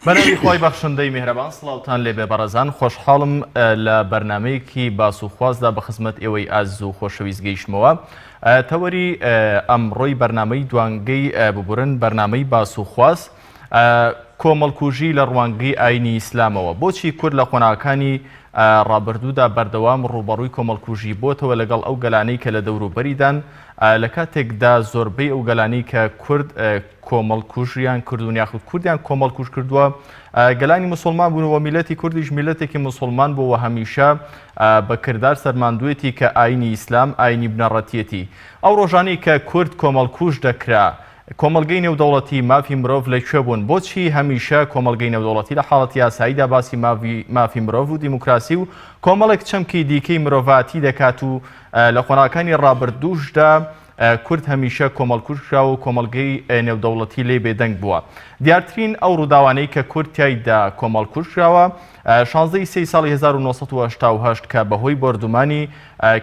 بەناوی خوای بەخشندەی میهرەبان سڵاوتان لێبێ بەڕێزان خۆشحاڵم لە بەرنمەیەکی باس و خوازدا بە خزمەت ئێوەی ئازیز و خۆشەویست گەیشتمەوە تەوەری ئەمڕۆی بەرنمەی دوانگەی ببورن بەرنمەی باس و خواز کۆمەڵکوژی لە ڕوانگەی ئاینی ئیسلامەوە بۆچی کورد لە قۆناغەکانی ڕابردوودا بەردەوام ڕووبەڕووی کۆمەڵکوژی بۆتەوە لەگەڵ ئەو گەلانەی کە لە دەوروبەریدان لە کاتێکدا زۆربەی ئەو گەلانەی کە کورد کۆمەڵکوژیان کردوون یاخود کوردیان کۆمەڵکوژ کردووە گەلانی مسلمان بوون و میلەتی کوردیش میلەتێکی مسلمان بوو و هەمیشە بە کردار سەرماندوێتی کە ئاینی ئیسلام ئاینی بنەڕەتیەتی ئەو ڕۆژانەی کە کورد کۆمەڵکوژ دەکرا کۆمەڵگەی نێودەوڵەتی مافی مرۆڤ لە کوێ بوون؟ بۆچی هەمیشە کۆمەڵگەی نێودەوڵەتی لە حاڵەتی ئاساییدا باسی مافی مرۆڤ و دیموکراسی و کۆمەڵێک چەمکی دیکەی مرۆڤاتی دەکات و لە قۆناغەکانی ڕابردووشدا کورد هەمیشە کۆمەڵکوژ کراوە و کۆمەڵگەی نێودەوڵەتی لێی بێدەنگ بووە؟ دیارترین ئەو ڕووداوانەی کە کورد تیایدا کۆمەڵکوژ کراوە شانزدە ی سێی ساڵی 1988 کە بەهۆی بۆردومانی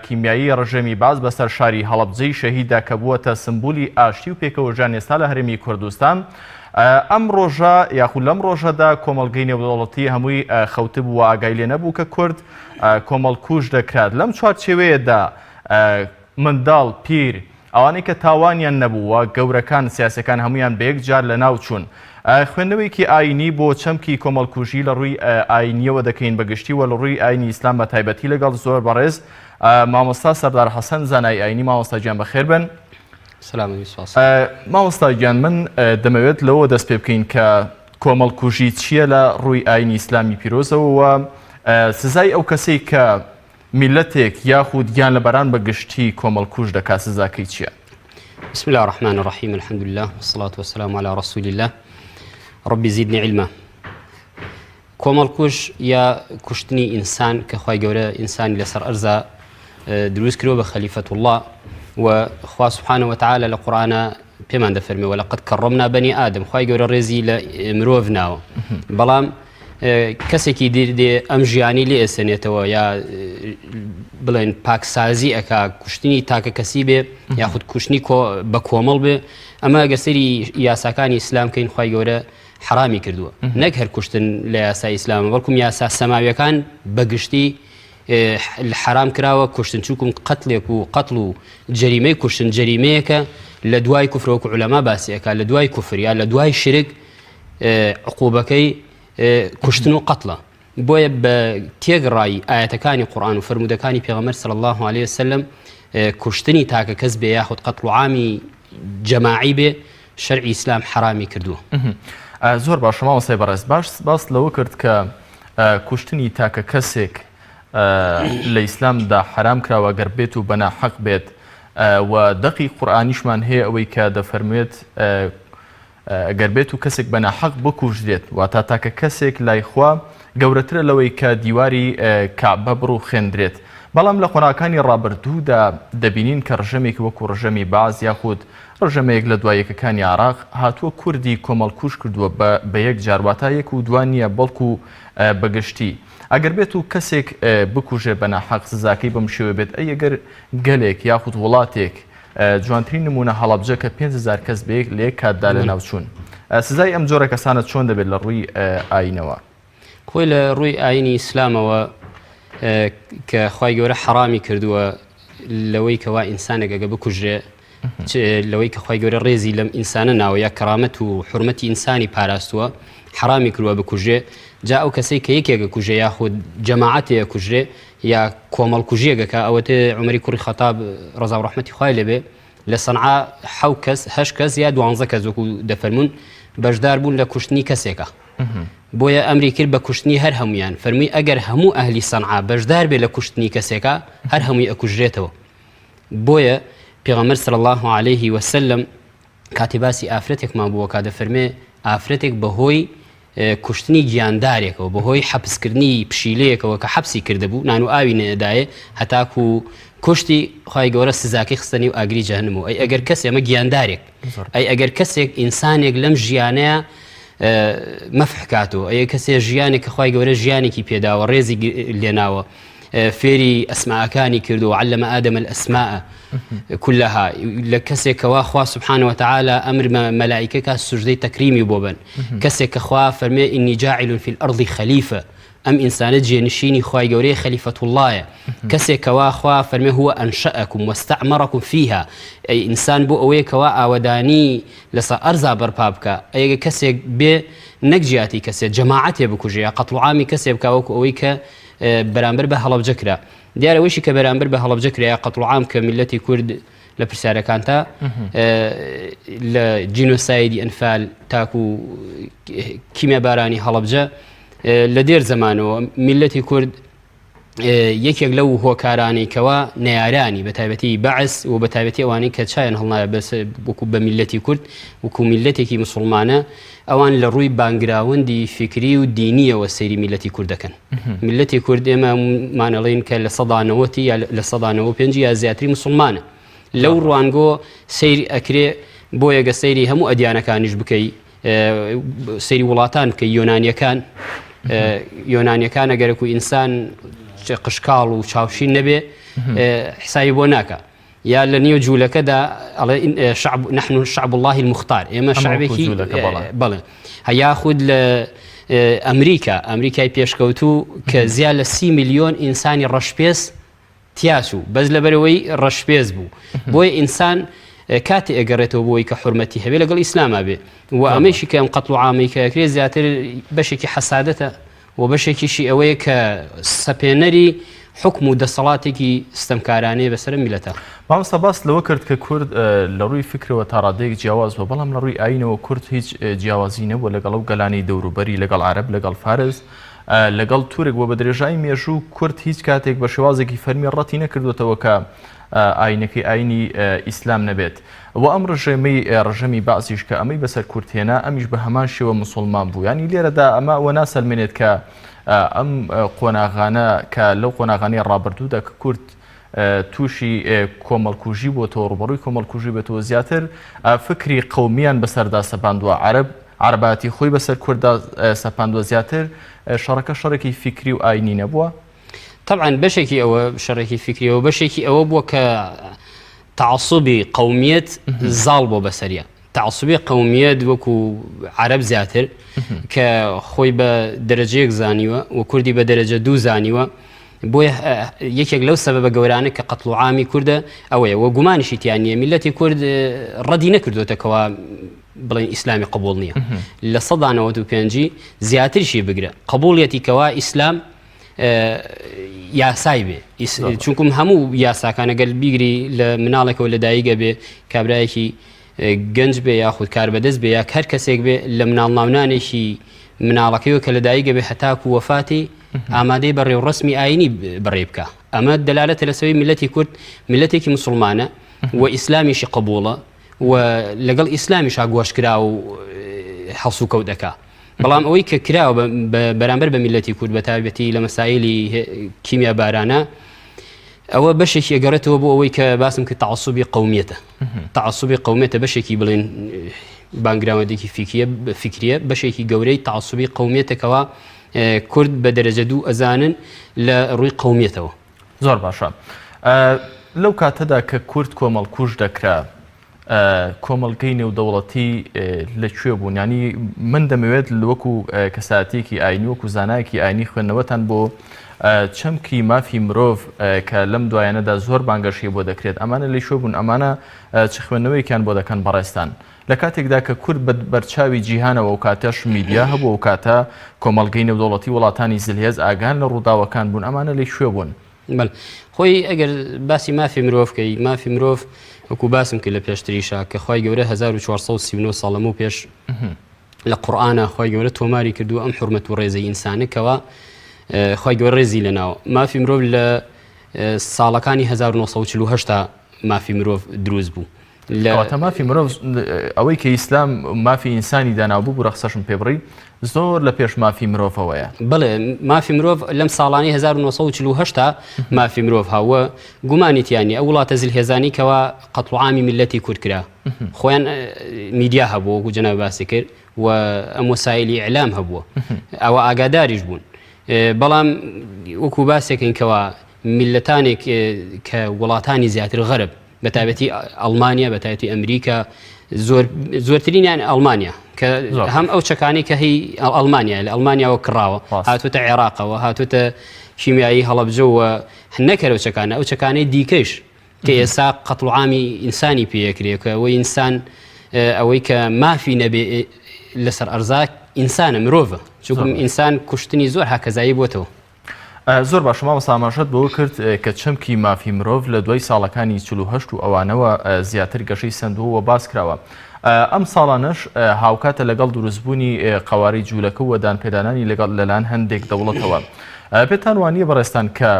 کیمیایی ڕژێمی بەعس بەسەر شاری هەڵەبجەی شەهیددا کە بووەتە سمبولی ئاشتی و پێکەوەژیان ئێستا لە هەرێمی کوردستان ئەم ڕۆژە یاخود لەم ڕۆژەدا کۆمەڵگەی نێودەوڵەتی هەمووی خەوتبوو و ئاگای لێ نەبوو کە کورد کۆمەڵکوژ دەکرات لەم چوارچێوەیەدا منداڵ پیر ئەوانەی کە تاوانیان نەبوو و گەورەکان سیاسیەکان هەموویان بە یەک جار لە ناو چوون. خوێندنەوەیەکی ئایینی بۆ چەمکی کۆمەڵکوژی لە ڕووی ئایینیەوە دەکەین بە گشتی و لە ڕووی ئایینی ئیسلام بە تایبەتی لەگەڵ زۆر بەڕێز مامۆستا سەردار حەسەن زانای ئایینی مامۆستا گیان بەخێر بن. مامۆستا گیان من دەمەوێت لەوە دەست پێ بکەین کە کۆمەڵکوژی چییە لە ڕووی ئایینی ئیسلامی پیرۆزەوە و سزای ئەو کەسەی کە میللەتێک یاخود گیانلەبەران بە گشتی کۆمەڵکوژ دەکات سزاکەی چییە؟ بسم الله الرحمن الرحیم الحمد لله والصلاة والسلام على رسول الله رب زدني علما کۆمەڵکوژ یا کوشتنی ئینسان کە خوای گەورە ئینسانی لەسەر ئەرزا دروست کردوە بە خەلیفەت الله و خوا سبحانه وتعالى لە قورآە پێمان دەفەرمێ ولقد كرمنا بني آدم خوای گەورە ڕێزی لە مرۆڤ ناوە بەڵام کەسێکی دیر دێ ئەم ژیانی لێ ئەسەنێتەوە یا بڵێن پاکسازی ئەک کوشتنی تاکە کەسی بێ یاخود کوشتنی بە کۆمەڵ بێ ئەمە گە سەری یاساکانی ئیسلام کەین خوای گەورە حرامی کردووە نەک هەر کوشتن لە یاسای ئیسلام بەڵکم یاسا سەماویەکان بەگشتی حرام کراوە کوشتن چووکم قەتلێک و قەتڵ و جەریمەی کوشتن جەریمەیەکە لە دوای کوفرۆک علەما باسیەکە لە دوای کوفر یا لە دوای شرک عقوبەکەی کوشتن و قەتڵە بۆیە بە تێگڕایی ئاەتەکانی قورآن و فەرمودەکانی پێغەمبەر صلی الله عليه وسلم کوشتنی تاکە کەس بێ یاخود قەتڵ و عامی جەماعی بێ شەرعی ئیسلام حرامی کردووە. زۆر باشە مامۆستای بەڕێز باش باس لەوە کرد کە کوشتنی تاکە کەسێک لە ئیسلامدا حرام کراوە گەر بێت و بەنا حەق بێت و دەقی قورآانیشمان هەیە ئەوەی کە دەفەرموێت گەر بێت و کەسێک بە ناحەق بکوژرێت، واتا تاکە کەسێک لای خوا گەورەترە لەوەی کە دیواری کەعبە بڕوخێندرێت. بەڵام لە قۆناغەکانی ڕابردوودا دەبینین کە ڕژێمێکی وەکو ڕژێمی بەعس یاخود ڕژێمە یەک لە دوا یەکەکانی عێراق هاتووە کوردی کۆمەڵکوژ کردووە بە بە یەک جار واتا یەک و دوان نییە بەڵکو بە گشتی. ئەگەر بێت و کەسێک بکوژێ بە ناحەق سزاکەی بەم شێوەیە بێت ئەی ئەگەر گەلێک یاخود وڵاتێک جوانترین نموونە هەڵەبجە کە 5000 کەس بەیەک لە یەک کاتدا لەناوچوون. سزای ئەم جۆرە کەسانە چۆن دەبێت لە ڕووی ئایینەوە؟ خۆی لە ڕووی ئایینی ئیسلامەوە کە خوای گەورە حەرامی کردووە لەوەی کەوا ئینسانێک ئەگە بکوژرێ لەوەی کە خوای گەورە ڕێزی لەم ئینسانە ناوە یا کەرامەت و حرمەتی ئینسانی پاراستووە حرامی کردووە بکوژرێ جا ئەو کەسەی کە یەکێکە کوژێ یاخود جەماعەتێ کوژرێ یا کۆمەڵکوژیەک ئەکا ئەوەتێ عومەری کوڕی خەتاب ڕەزا و ڕەحمەتی خوای لێبێ لە سەنعا حەو کەس هەش کەس یا دوانزە کەس وەکو دەفەرمونون بەشدار بوون لە کوشتنی کەسێکە بۆیە ئەمری کرد بە کوشتنی هەر هەمویان فەرمی ئەگەر هەموو ئەهلی سەنعا بەشدار بێ لە کوشتنی کەسێکە هەر هەمووی ئەکوژرێتەوە بۆیە پێغەمبەر صلی الله عليه وسلم کاتێ باسی ئافرەتێکمان بووە کا دەفەرمێ ئافرەتێک بەهۆی کوشتنی گیاندارێکەوە بەهۆی حەپسکردنی پشیلەیەکەوە کە حەپسی کردبوو نان و ئاوی نەدایێ هەتاکو کوشتی خوای گەورە سزاکەی خستە نێو ئاگری جەهەنم و ئەی ئەگەر کەسێ ئەمە گیاندارێک ئەی ئەگەر کەسێک ئینسانێک لەم ژیانەیە مەفح کاتەوە ئەی کەسێ ژیانێک کە خوای گەورە ژیانێکی پێداوە ڕێزی لێناوە. فێری ئەسماءەکانی کردو علم آدم الأسماء كلها لە کەسێک کەوا خوا سبحانه وتعالى ئەمر مەلائکە کا سوجدەی تەکریمی بۆ بن کەسێک کە خوا فەرمێ إني جاعل في الأرض خليفة ئەم ئینسانە جێنشینی خوای گەورەیە خەلیفەت اللەیە کەسێک کەوا خوا فەرمێ هو أنشأكم واستعمركم فيها ئەی ئینسان بۆ ئەوەیە کەوا ئاوەدانی لەسە ئەرزا بەرپا بکە ئەیگە کەسێک بێ نەک جیاتی کەسێ جەماعەتێ بکوژێ یا قەتڵ عامی کەسێ بکا وەکو ئەوەی کە بەرامبەر بە هەڵەبجە کرا دیارە ئەوەیشی کە بەرامبەر بە هەڵەبجە کرا یا قەتڵ عام کە میلەتی کورد لە پرسیارەکانتا لە جینۆسایدی ئەنفال تاکو کیمیابارانی هەڵەبجە لە دێر زەمانەوە میلەتی کورد یەکێک لەو هۆکارانەی کەوا نەیارانی بە تایبەتی بەعس و بە تایبەتی ئەوانەی کە چایان هەڵنایە بەس وەکو بە میلەتی کورد وەکو میلەتێکی مسلمانە ئەوان لە ڕووی background ی فیکری و دینیەوە سەیری میلەتی کورد دەکەن میلەتی کورد ئێمە مانەڵین کە لە سەدانەوەتی یا لە سەدانەوە پێنج یا زیاتری مسلمانە لەو ڕوانگۆ سەیر ئەکرێ بۆیەگە سەیری هەموو ئەدیانەکانیش بکەی سەیری وڵاتان بکەی یۆنانیەکان یۆنانیەکان ئەگەرەک و ئینسان قشکاڵ و چاوشین نەبێ حسابی بۆ ناکە یا لە نێو جوولەکەدا ئەڵێ شعب نحن شعب الله المختار ئێمە شعبێکی بەڵێ یاخود لە ئەمریکا ئەمریکای پێشکەوتوو کە زیاد لە سی میلیۆن ئینسانی ڕەشپێست تیاچوو بەس لەبەرئەوەی ڕەشپێست بوو بۆیە ئینسان کاتێ ئەگەڕێتەوە بۆی کە حورمەتی هەبێ لەگەڵ ئیسلاما بێ و ئەمەیشی کە ئەم قەتڵ و عامەی کە ئەکرێ زیاتر بەشێکی حەسادەتە و بەشێکیشی ئەوەیە کە سەپێنەری حکم و دەسەڵاتێکی ستەمکارانەیە بەسەر میلەتە. مامۆستا باست لەوە کرد کە کورد لە ڕووی فکرەوە تا ڕادەیەک جیاواز بووە بەڵام لە ڕووی ئایینەوە کورد هیچ جیاوازی نەبووە لەگەڵ ئەو گەلانەی دەوروبەری لەگەڵ عەرەب لەگەڵ فارس لەگەڵ تورک و بە درێژایی مێژوو کورد هیچ کاتێک بە شێوازێکی فەرمی ڕەتی نەکردوێتەوە کە ئاینەکەی ئاینی ئیسلام نەبێت و ئەم ڕژێمەی ڕژێمی بەعسیش کە ئەمەی بەسەر کورد هێنا ئەمیش بە هەمان شێوە مسلمان بوو ینی لێرەدا ئەمە ئەوە ناسەلمێنێت کە ئەم قۆناغانە کە لەو قۆناغانەی ڕابردوودا کە کورد تووشی کۆمەڵکوژی بۆتەوە ڕوبەڕووی کۆمەڵکوژی بێتەوە زیاتر فکری قومیان بەسەردا سەپاندووە عەرب عەرەباتی خۆی بەسەر کورددا سەپاندووە زیاتر شەڕەکە شەڕێکی فیکری و ئاینی نەبووە؟ تەبعەن بەشێکی ئەوە شەڕێکی فیکریەوە بەشێکی ئەوە بووە کە تەعەسوبی قەومیەت زاڵ بۆ بەسەریە تەعەسوبی قەومیەت وەکو عەرەب زیاتر کە خۆی بە دەرەجەیەک زانیوە و کوردی بە دەرەجە دوو زانیوە بۆیە یەکێک لەو سەبەبە گەورانە کە قەتڵ و عامی کوردە ئەوەیە وە گومانیشی تیا نییە میلەتی کورد ڕەدی نەکردوتەکەەوە بڵێن ئیسلامی قبول نییە 95% زیاترشی بگرە قبولیەتی کەوا ئیسلام یاسای بێ چونکم هەموو یاساکانە گەل بیگری لە مناڵێکەوە لە دایگە بێ کابراایەکی گەنج بێ یاخود کاربەدەست بێ یا هەر کەسێک بێ لە مناڵ ناونانێکی مناڵەکەیەوە کە لە دایگە بێ هەتاکو وەفاتی ئامادەی بە ڕێوڕسمی ئاینی بڕێ بکە ئەمە دەلالەتە لەسەوەی میلەتی کورد میلەتێکی مسلمانە و ئیسلامیشی قبوڵە و لەگەڵ ئیسلامیشا گۆشکرا و هەڵسوکەوت دەکا بەڵام ئەوەی کە کراوە بەرامبەر بە میلەتی کورد بە تایبەتی لە مەسایلی کیمیا بارانە ئەوە بەشێکی ئەگەڕێتەوە بۆ ئەوەی کە باسم کرد تەعەسوبی قەومیەتە تەعەسوبی قەومیەتە بەشێکی بڵێن background ێکی فیکیە فیکریە بەشێکی گەورەی تەعەسوبی قەومیەتەکەوە کورد بە دەرەجە دوو ئەزانن لە ڕووی قەومیەتەوە. زۆر باشە لەو کاتەدا کە کورد کۆمەڵکوژ دەکرا کۆمەڵگەی نێودەوڵەتی لە کوێ بوون ینی من دەمەوێت وەکو کەساتێکی ئاینی وەکو زانایەکی ئاینی خوێندنەوەتان بۆ چەمکی مافی مرۆڤ کە لەم دوایانەدا زۆر بانگەشەی بۆ دەکرێت ئەمانە لە کوێ بوون ئەمانە چ خوێندنەوەیەکیان بۆ دەکەن بەڕێزتان لە کاتێکدا کە کورد بە بەرچاوی جیهانەوە ئەو کاتەش میدیا هەبوو ئەو کاتە کۆمەڵگەی نێودەوڵەتی وڵاتانی زلهێز ئاگان لە ڕووداوەکان بوون ئەمانە لە کوێ بوون؟ بەڵێ خۆی ئەگەر باسی مافی مرۆڤ کەی مافی مرۆڤ وەکو باسم کرد لە پێشتریشا کە خوای گەورە 1439 ساڵ لەمەو پێش لە قورئانا خوای گەورە تۆماری کردووە ئەم حورمەت و ڕێزەی ئینسانە کەوا خوای گەورە ڕێزی لەناوە مافی مرۆڤ لە ساڵەکانی 1948 تا مافی مرۆڤ دروست بوو لە مافی مرۆڤ ئەوەی کە ئیسلام مافی ئینسانی دانا بوو بورە قسەشم پێ بڕی زۆر لە پێش مافی مرۆڤەوەیە. بەڵێ مافی مرۆڤ لەم ساڵانی 1948 تا مافی مرۆڤ هاوە گومانی تیانی ئەو وڵاتە زلهێزانی کەوا قەتڵ و عامی میللەتی کورد کرا خۆیان میدیا هەبوو وەکو جەناب باسی کرد و ئەم وەسایلی ئیعلام هەبووە ئەوە ئاگاداریش بوون. بەڵام وەکو باسێکین کەوا میللەتانێک کە وڵاتانی زیاتر غەرب بە تایبەتی ئەڵمانیا بە تایبەتی ئەمریکا زۆر زۆرترینیان ئەڵمانیا کە هەم ئەو چەکانی کە هی ئەڵمانیا لە ئەڵمانیاوە کڕاوە هاتوتە عێراقەوە هاتوتە کیمیایی هەڵەبجەوە نەکەرەوە چەکانە ئەو چەکانەی دیکەش کە ئێستا قەتڵ و عامی ئینسانی پێکرێ کە ئەوەی ئینسان ئەوەی کە مافی نەبێ لەسەر ئەرزا ئینسانە مرۆڤە چونکم ئینسان کوشتنی زۆر هاکەزایی بۆتەوە. زۆر باشە مامۆستا ئاماژەت بەوە کرد کە چەمکی مافی مرۆڤ لە دوای ساڵەکانی 48 و ئەوانەوە زیاتر گەشەی سەندووە و باس کراوە. ئەم ساڵانەش هاوکاتە لەگەڵ دروستبوونی قەوارەی جوولەکە و دانپێدانانی لەگەڵ لەلایەن هەندێک دەوڵەتەوە. پێتان وانییە بەڕێزتان کە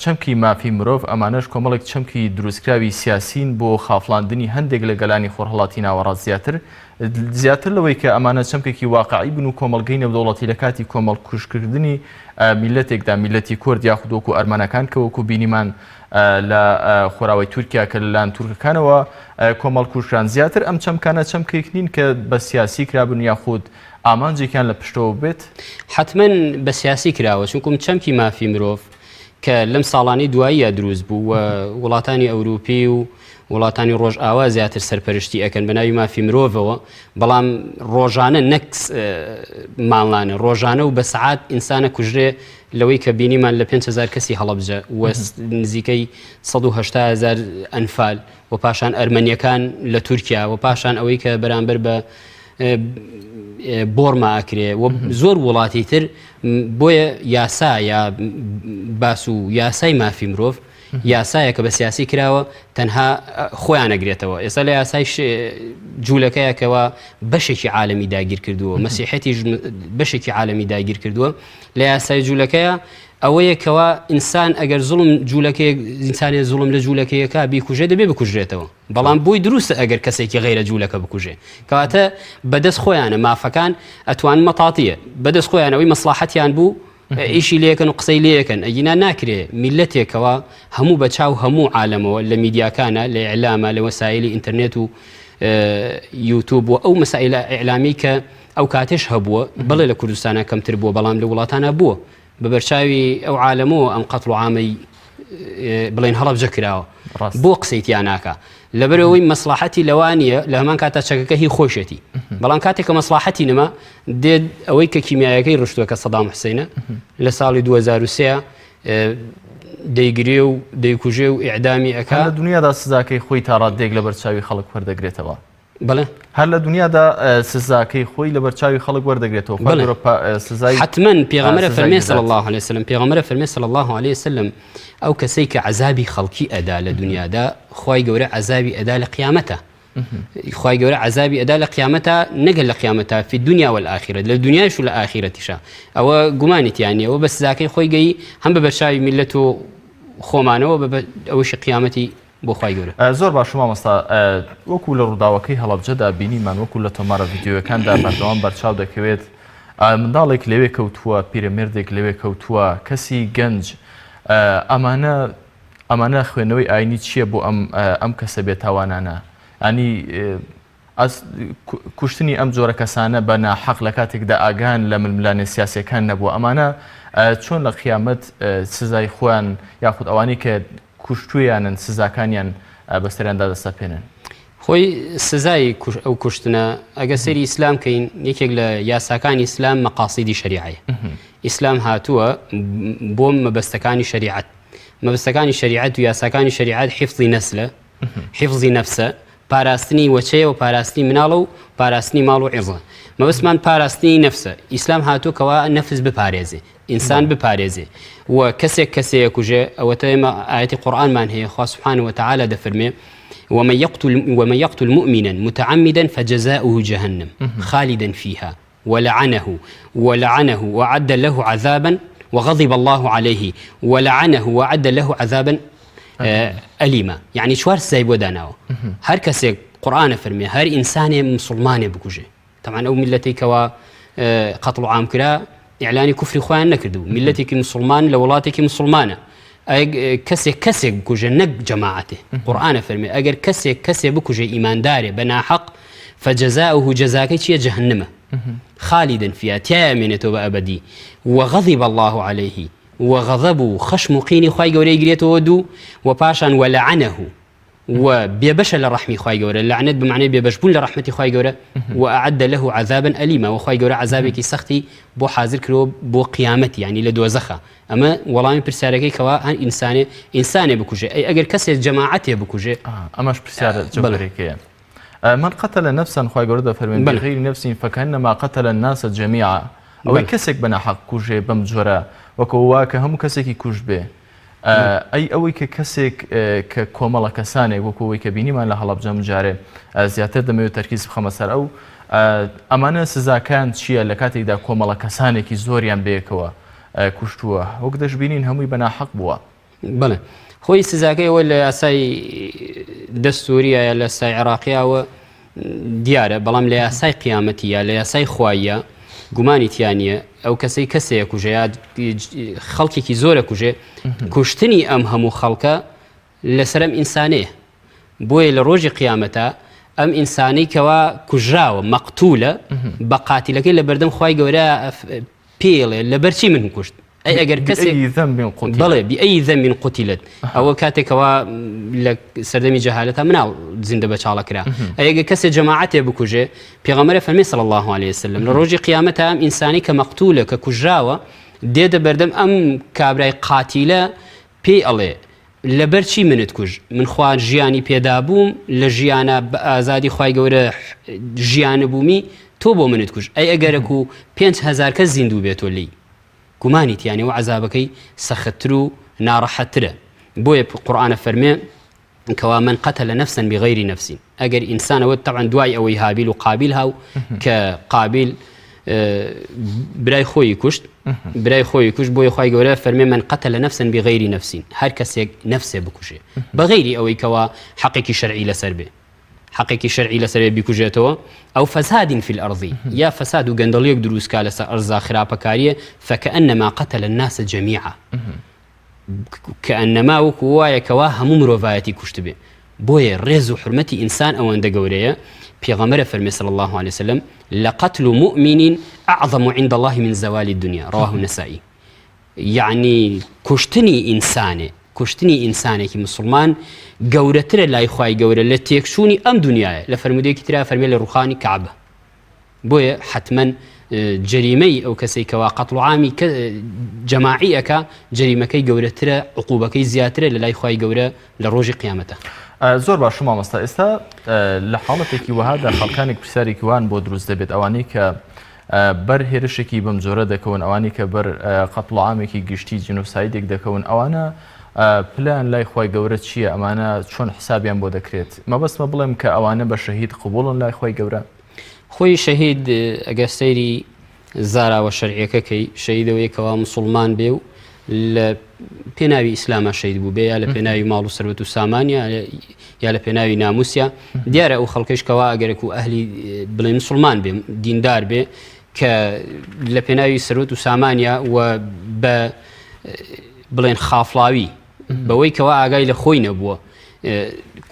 چەمکی مافی مرۆڤ، ئەمانەش کۆمەڵێک چەمکی دروستکراوی سیاسین بۆ خافڵاندنی هەندێک لە گەلانی خۆرهەڵاتی ناوەڕاست زیاتر زیاتر لەوەی کە ئەمانە چەمکێکی واقعی بن و کۆمەڵگەی نێودەوڵەتی لە کاتی کۆمەڵکوژکردنی میللەتێکدا میللەتی کورد یاخود وەکو ئەرمەنەکان کە وەکو بینیمان لە خۆراوای تورکیا کە لەلایەن تورکەکانەوە کۆمەڵکوژکران زیاتر ئەم چەمکانە چەمکێک نین کە بە سیاسی کرابن یاخود ئامانجێکیان لە پشتەوە بێت؟ حەتمەن بە سیاسی کراوە، چونکوم چەمکی مافی مرۆڤ کە لەم ساڵانەی دواییە دروست بوو و وڵاتانی ئەوروپی و وڵاتانی ڕۆژئاوا زیاتر سەرپەرشتی ئەکەن بە ناوی مافی مرۆڤەوە، بەڵام ڕۆژانە نەک ماڵانە ڕۆژانە و بە سەعات ئینسانە کوژرێ لەوەی کە بینیمان لە 5هزار کەسی هەڵەبجە و نزیکەی 180هزار ئەنفال و پاشان ئەرمەنیەکان لە تورکیا و پاشان ئەوەی کە بەرامبەر بە بۆرما ئەکرێ و زۆر وڵاتی تر بۆیە یاسا یا باس و یاسای مافی مرۆڤ یاسایە کە بە سیاسی کراوە تەنها خۆیان ئەگرێتەوە ئێستا لە یاسای جوولەکەیەکەوە بەشێکی عالمی داگیر کردووە مەسیحەتی بەشێکی عالمی داگیر کردووە لە یاسای جوولەکەیە ئەوەیە کەوا ئینسان ئەگەر زوڵم جوولەکەیەک ئینسانێ زوڵم لە جوولەکەیەکە بیکوژێ دەبێ بکوژرێتەوە بەڵام بۆی دروستە ئەگەر کەسێکی غەیرە جوولەکە بکوژێ کەواتە بەدەست خۆیانە مافەکان ئەتوان مەتاتیە بەدەست خۆیانەوەی مەسلاحەتیان بوو ئیشی لەکەن و قسەی لەکەن ئەگینا ناکرێ میلەتێکەوە هەموو بە چاو هەموو عالەمەوە لە میدیاکانە لە ئیعلامە لە وەسایلی ئینتەرنێت و یوتوب و ئەو مەسایلە ئیعلامی کە ئەو کاتێش هەبووە بەڵێ لە کوردستانە کەمتر بووە بەڵام لە وڵاتانە بووە بە بەرچاوی ئەو عالەمەوە ئەم قەتڵ و عامەی بڵێن هەڵەبجە کراوە بۆ قسەی تیا ناکا لەبەرەوەی مەسلاحەتی لەوە نییە لە هەمان کاتا چەکەکە هی خۆشێتی بەڵام کاتێک کە مەسلاحەتی نما دێت ئەوەی کە کیمیایەکەی ڕشتووە کە سەدام حسینە لە ساڵی 2023 دەیگرێ و دەیکوژێ و ئیعدامی ئەکا لە دنیادا سزاکەی خۆی تا ڕاددێک لەبەر چاوی خەڵک وەردەگرێتەوە. بەڵێ. هەر لە دنیادا سزاکەی خۆی لەبەر چاوی خەڵک وەردەگرێتەوە. خوای بەڵێ. گەورە سزای حەتمەن پێغەمبەر سزای فەرمێ دەدات. صلی اللە علیه وسلم پێغەمبەر فەرمێ صلی اللە علیه وسلم ئەو کەسەی کە عەزابی خەڵکی ئەدا لە دنیادا خوای گەورە عەزابی ئەدا لە قیامەتە خوای گەورە عەزابی ئەدا لە قیامەتا نەگەل لە قیامەتا فی دنیا والآخرە لە دنیایش و لە ئاخیرەتیشا ئەوە گومانی تیا نییە ئەوە بە سزاکەی خۆی گەی هەم بە بەرچاوی میللەت و خۆمانەوە بە ئەوەشی قیامەتی بۆ خوای گەورە. زۆر باشە مامۆستا وەکو لە ڕووداوەکەی هەڵەبجەدا بینیمان وەکو لە تۆمارە ڤیدیۆیەکاندا بەردەوام بەرچاو دەکەوێت منداڵێک لەوێ کەوتووە پیرەمێردێک لەوێ کەوتووە کەسی گەنج ئەمانە ئەمانە خوێندنەوەی ئاینی چییە بۆ ئەم ئەم کەسە بێتاوانانە ئەنی کوشتنی ئەم جۆرە کەسانە بە ناحەق لە کاتێکدا ئاگایان لە ململانێ سیاسیەکان نەبووە ئەمانە چۆن لە قیامەت سزای خۆیان یاخود ئەوانەی کە کوشتویانن سزاکانیان بەسەریاندا دەسەپێنن؟ خۆی سزای ئەو کوشتنە ئەگە سەیری ئیسلام کەین یەکێک لە یاساکانی ئیسلام مەقاسیدی شەریعەیە ئیسلام هاتووە بۆ مەبەستەکانی شەریعەت مەبەستەکانی شەریعەت و یاساکانی شەریعەت حفظی نەسلە حفظی نەفسە پاراستنی وەچەیە و پاراستنی مناڵە و پاراستنی ماڵ و عیڕزە مەبەستمان پاراستنی نەفسە ئیسلام هاتووە کەوا نەفس بپارێزێ ئینسان بپارێزێ و کەسێک کەسێ ئەکوژێ ئەوەتە ئێمە ئایەتی قورئانمان هەیە خوا سبحانه وتعالی دەفەرمێ ومن يقتل ومن يقتل مؤمنا متعمدا فجزاؤه جهنم خالدا فيها ولعنه ولعنه وأعد له عذابا وغضب الله عليه ولعنه وأعد له عذابا أليما یعنی چوار سزای بۆ داناوە هەر کەسێک قورآانە فەرمێ هەر ئینسانێ مسلمانێ بکوژێ تەمان ئەو میلەتی کەوا قەتڵ عام کرا ئیعلانی کوفری خۆیان نەکردو میلەتێکی مسلمان لە وڵاتێکی مسلمانە کەسێک کەسێک بکوژێ نەک جەماعەتێ قورآانە فەرمێ ئەگەر کەسێک کەسێ بکوژێ ئیماندارێ بە ناحەق فجزاؤه جەزاکەی چییە جەهەنمە. خالدا فيها تیایا مێنێتەوە بە ئەبەدی وغضب الله عليه وغضب و خەشم و قینی خوای گەورەی گرێتەوە دوو و پاشان ولعنه و بێبەشە لە ڕەحمی خوای گەورە لەعنەت بە معنای بێبەشبوون لە ڕەحمەتی خوای گەورە وأعد له عذابا أليما و خوای گەورە عذابێکی سەختی بۆ حاضر کردووە بۆ قیامەت یعنی لە دۆزەخە ئەمە وەڵامی پرسیارەکەی کەوا هەر ئینسانێ ئینسانێ بکوژێ ئەی ئەگەر کەسێک جەماعەتێ بکوژێ ئەمەش پرسیارە جەوهەرێکەیە من قتل نفسا خوای گەورە دەفەرمێ بغیر نفس فكأنما قتل الناس جميعا ئەوەی کەسێک بە ناحەق کوژێ بەم جۆرە وەکو وا کە هەموو کەسێکی کوشت بێ ئەی ئەوەی کە کەسێک کە کۆمەڵە کەسانێک وەکو ئەوەی کە بینیمان لە هەڵەبجە جارێ زیاتر دەمەوێت تەرکیز بخەمە سەر ئەو ئەمانە سزاکان چییە لە کاتێکدا کۆمەڵە کەسانێکی زۆریان بەیەکەوە کوشتووە وەک دەشبینین هەمووی بە ناحەق بووە. بەڵێ خۆی سزاکەی ئەوە لە یاسای دەستوریە یا لە سای عێراقیاوە دیارە بەڵام لە یاسای قیامەتی یا لە یاسای خواییە گومانی تیا نییە ئەو کەسەی کەسەیە کوژێ یا خەڵکێکی زۆرە کوژێ کوشتنی ئەم هەموو خەڵکە لەسەر ئەم ئینسانەیە بۆیە لە ڕۆژی قیامەتە ئەم ئینسانەی کەوا کوژراوە مەقتولە بە قاتیلەکەی لە بەردەم خوای گەورە پێڵێ لەبەرچی من کوشت ئەی ئەگەر کەسێک بەڵێ بأي ذنب قتلت ئەوە کاتێکەوە لە سەردەمی جەهالەتا مناڵ زیندە بە چاڵە کرا ئەگە کەسێ جەماعەتێ بکوژێ پێغەمبەرە فەرمی صلی الله عليه وسلم لە ڕۆژی قیامەتا ئەم ئینسانی کە مەقتولە کە کوژراوە دێتە بەردەم ئەم کابرای قاتیلە پێی ئەڵێ لەبەر چی منت کوژ من خوا ژیانی پێدابووم لە ژیانە بە ئازادی خوای گەورە ژیانبوومی تۆ بۆ منت کوژ ئەی ئەگەرەک و 5هزار کەس زیندوو بێتۆ لی گومانی تیانە و عەزابەکەی سەختتر و ناڕەحەتترە بۆیە قورئانە فەرمێ کەوا من قتل نفسا بغیر نفس ئەگەر ئینسانەوە تەعەن دوای ئەوەی هابیل و قابیل هاو کە قابیل برای خۆی کوشت برای خۆی کوشت بۆیە خوای گەورە فەرمێ من قتل نفسا بغیر نفس هەر کەسێک نفسێ بکوژێ بەغیری ئەوەی کەوا حەقێکی شەرعی لەسەر بێ حەقێکی شەرعی لەسەر بێ بیکوژێتەوە، أو فساد في الأرض یا فەساد و گەندەڵیەک دروست کا لەسەر ئەرزا خراپەکاریە فكأنما قتل الناس جميعا كأنما وەکو وایە کەوا هەموو مرۆڤایەتی کوشتبێ بۆیە ڕێز و حرمەتی ئینسان ئەوەندە گەورەیە پێغەمبەرە فەرمی صلی الله عليه وسلم لقتل مؤمن أعظم عند الله من زوال الدنيا رواه النسائي یەعنی کوشتنی ئینسانێ، کوشتنی ئینسانێکی مسوڵمان گەورەترە لای خوای گەورە لە تێکچوونی ئەم دونیایە، لە فەرموودەیەکی ترا فەرمێ لە ڕووخانی کەعبە. بۆیە حەتمەن جەریمەی ئەو کەسەی کەوا قەتڵ و عامی جەماعی ئەکا جەریمەکەی گەورەترە، عقوبەکەی زیاترە لە لای خوای گەورە لە ڕۆژی قیامەتا. زۆر باشە مامۆستا ئێستا لە حاڵەتێکی وەهادا خەڵکانێک پرسیارێکی وان بۆ دروست دەبێت ئەوانەی کە بەر هێرشێکی بەم جۆرە دەکەون، ئەوانەی کە بەر قەتڵوعامێکی گشتی جینۆسایدێک دەکەون، ئەوانە پلەیان لای خوای گەورە چییە؟ ئەمانە چۆن حسابیان بۆ دەکرێت؟ مەبەستمە بڵێم کە ئەوانە بە شەهید قبوڵن لای خوای گەورە؟ خۆی شەهید ئەگەر سەیری زاراوە شەرعیەکە کەی شەهید ئەوەیە کەوا موسوڵمان بێ و لە پێناوی ئیسلاما شەهید بوو بێ یا لە پێناوی ماڵ و سەروەت و سامان یا لە پێناوی ناموسیا دیارە ئەو خەڵکەش کەوا ئەگەرەک و ئەهلی بڵێ مسلمان بێ دیندار بێ کە لە پێناوی سەروەت و سامانیا و بە بڵێن خافڵاوی بەوەی کەوا ئاگای لە خۆی نەبووە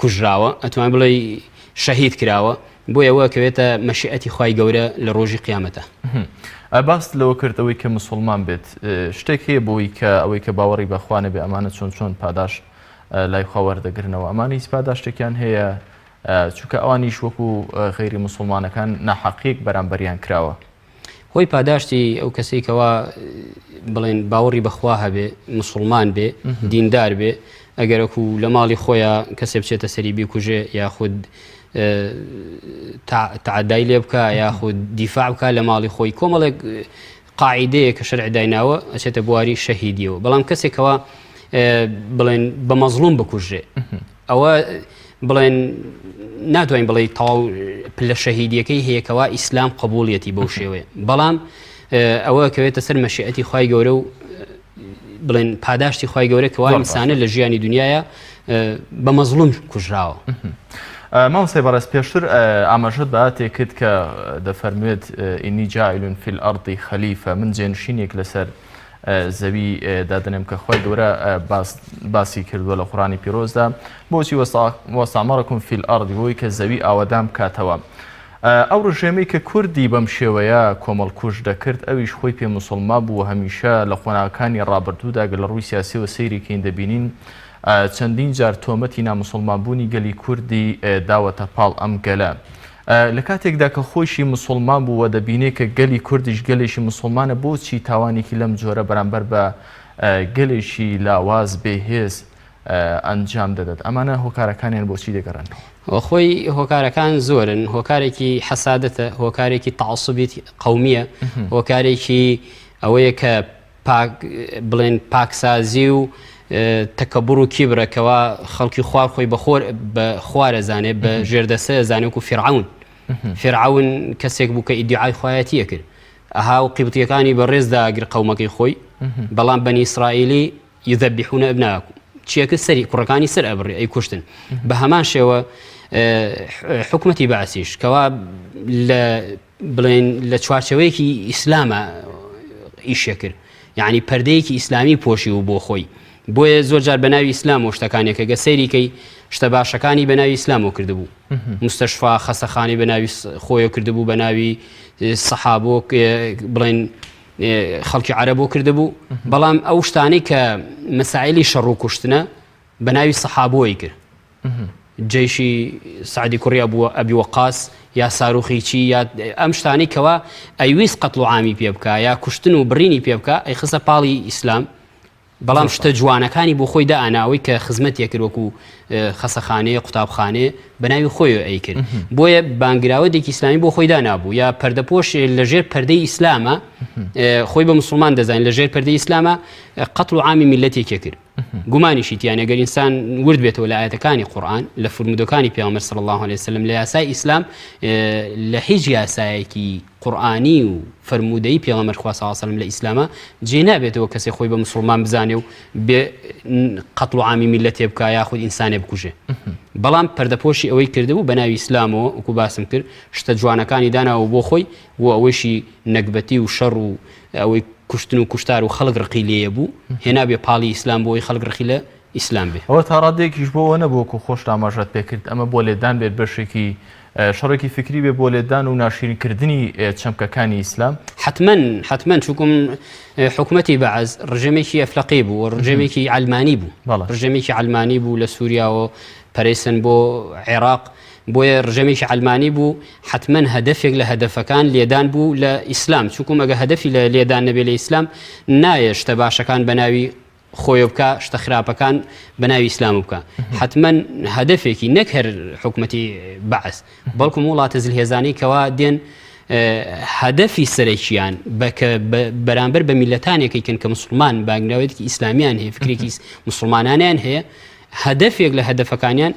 کوژراوە ئەتوان بڵێ شەهید کراوە بۆیە ئەوە ئەکەوێتە مەشیئەتی خوای گەورە لە ڕۆژی قیامەتا. باست لەوە کرد ئەوەی کە مسوڵمان بێت شتێک هەیە بۆی کە ئەوەی کە باوەڕی بە خوا نەبێ ئەمانە چۆن چۆن پاداشت لای خوا وەردەگرنەوە ئەمانە هیچ پاداشتێکیان هەیە چونکە ئەوانیش وەکو غەیری مسوڵمانەکان ناحەقیەک بەرامبەریان کراوە. هۆی پاداشتی ئەو کەسەی کەوا بڵێن باوەڕی بەخوا هەبێ مسلمان بێ دیندار بێ ئەگەرەکو لە ماڵی خۆیان کەسێ بچێتە سەری بیکوژێ یاخود تعدای لێ بکە یاخود دیفاع بکە لە ماڵی خۆی کۆمەڵێک قاعدەیە کە شەرع دایناوە ئەچێتە بواری شەهیدیەوە بەڵام کەسێکەوە بڵێن بە مەزڵوم بکوژرێ ئەوە بڵێن ناتوانین بڵێ تەواو پلە شەهیدیەکەی هەیە کەوا ئیسلام قبوڵیەتی بەو شێوەیە بەڵام ئەوە کەوێتە سەر مەشیئەتی خوای گەورە و بڵێن پاداشتی خوای گەورە کەوا ئینسانە لە ژیانی دنیاە بە مەزڵوم کوژراوە. مامۆستای بەڕێز پێشتر ئاماژەت بە ئاتێک کرد کە دەفەرموێت إني جاعل في الأرض خليفة من جێنشینێک لەسەر زەوی دادەنێم کە خوای گەورە باسی کردووە لە قورئانی پیرۆزدا بۆچی واستعمركم في الأرض بۆی کە زەوی ئاوەدان بکاتەوە. ئەو ڕژێمەی کە کوردی بەم شێوەیە کۆمەڵکوژ دەکرد ئەویش خۆی پێ موسڵما بوو و هەمیشە لە قۆناغەکانی ڕابردوودا گەر لە ڕووی سیاسیەوە سەیری کەین دەبینین چەندین جار تۆمەتی ناموسڵمانبوونی گەلی کوردی داوەتە پاڵ ئەم گەلە. لە کاتێکدا کە خۆیشی موسڵمان بوو و دەبینێ کە گەلی کوردیش گەلێکی موسڵمانە بۆچی تاوانێکی لەم جۆرە بەرامبەر بە گەلێکی لاواز بێهێز ئەنجام دەدات ئەمانە هۆکارەکانیان بۆچی دەگەڕێنەوە؟ خۆی هۆکارەکان زۆرن هۆکارێکی حەسادەتە هۆکارێکی تەعەسوبی قەومیە هۆکارێکی ئەوەیە کە پاک بڵێن پاکسازی و تەکەبڕ و کیبرە کەوا خەڵکی خوار خۆی بەخۆر بە خوارە زانێ بە ژێردەسە زانێک و فرعون فرعون کەسێک بوو کە ئیدعای خوایەتیە کرد ئەها و قیبتیەکانی بە ڕێزدا گر قەومەکەی خۆی بەڵام بەنی ئیسرائیلی یذبحون ابناءکم چیەکە سەری کوڕەکانی سەر ئەبڕی ئەی کوشتن بە هەمان شێوە حکومەتی بەعسیش کەوا لە بڵێن لە چوارچەوەیەکی ئیسلامە ئیشێ کرد یعنی پەردەیەکی ئیسلامی پۆشی و بۆ خۆی بۆیە زۆر جار بە ناوی ئیسلام و شتەکانێکە گە سەیریکەی شتە باشەکانی بە ناوی ئیسلامەوە کردبوو مستەشفا خەسەخانی بە ناوی خۆیە کردبوو بە ناوی سەحابۆک بڵێن خەڵکی عەرەبۆ کردبوو بەڵام ئەو شتانەی کە مەسایلی شەڕ و کوشتنە بە ناوی سەحابۆی کرد جەیشی سعدی کوڕی ئەبووە ئەبی وەقاس یا ساروخی چی یا ئەم شتانەی کەوا ئەیویست قەتڵ و عامی پێ بکە یا کوشتن و بڕینی پێ بکە ئەی خستە پاڵی ئیسلام بەڵام شتە جوانەکانی بۆ خۆی دائەنا ئەوەی کە خزمەتی ئەکرد وەکو خەسەخانەیە قوتابخانەیە بە ناوی خۆیەوە ئەیکرد بۆیە بانگراوەدێکی ئیسلامی بۆ خۆی دانابوو یا پەردەپۆش لە ژێر پەردەی ئیسلامە خۆی بە مسلمان دەزانین لە ژێر پەردەی ئیسلامە قەتڵ و عامی میلەتێکی کرد گومانیشی تیانە گەر ئینسان ورد بێتەوە لە ئاەتەکانی قورآن لە فرمودەکانی پێغەمبەر صلی الله عليه وسلم لە یاسای ئیسلام لە هیچ یاسایەکی قورئانی و فەرموودەی پێغەمبەر خوا صلی اللە علیە وسلم لە ئیسلاما جێ نابێتەوە کەسێ خۆی بە مسوڵمان بزانێ و بێ قەتڵ و عامی میللەتێ بکا یاخود ئینسانێ بکوژێ بەڵام پەردەپۆشی ئەوەی کردبوو بە ناوی ئیسلامەوە وەکو باسم کرد شتە جوانەکانی داناوە بۆ خۆی و ئەوەیشی نەگبەتی و شەڕ و ئەوەی کوشتن و کوشتار و خەڵک ڕقی لێیە بوو هێنابێ پاڵی ئیسلام بۆ ئەوەی خەڵک ڕقی لە ئیسلام بێ. ئەوە تا ڕادەیەکیش بۆ ئەوە نەبوو وەکو خۆشت ئاماژەت پێکرد ئەمە بۆ لێدان بێت بەشێکی شەڕێکی فیکری بێ بۆ لێدان و ناشیرین کردنی چەمکەکانی ئیسلام؟ حەتمەن حەتمەن چونکم حکومەتی بەعس ڕژێمێکی ئەفلەقی بوو و ڕژێمێکی عەلمانی بوو ڕژێمێکی عەلمانی بوو لە سووریاوە پەرەیسەن بۆ عێراق بۆیە ڕژێمێکی عەلمانی بوو حەتمەن هەدەفێک لە هەدەفەکان لێدان بوو لە ئیسلام چونکم ئەگە هەدەفی لە لێدان نەبێ لە ئیسلام نایە شتە باشەکان بە ناوی خۆیۆ بکا شتە خراپەکان بە ناوی ئیسلام بکا حتمما هەدەفێکی نەک هەر حکومەتی بەعس بەڵکم وڵاتە زلهێزانەی کەوا دێن هەدەفی سەرەکیان بەکە بەرامبەر بە میلەتانێکی کەن کە مسلمان بانگراوێتێکی ئیسلامیان هەیە فکرێکی مسلمانانیان هەیە هەدەفێک لە هەدەفەکانیان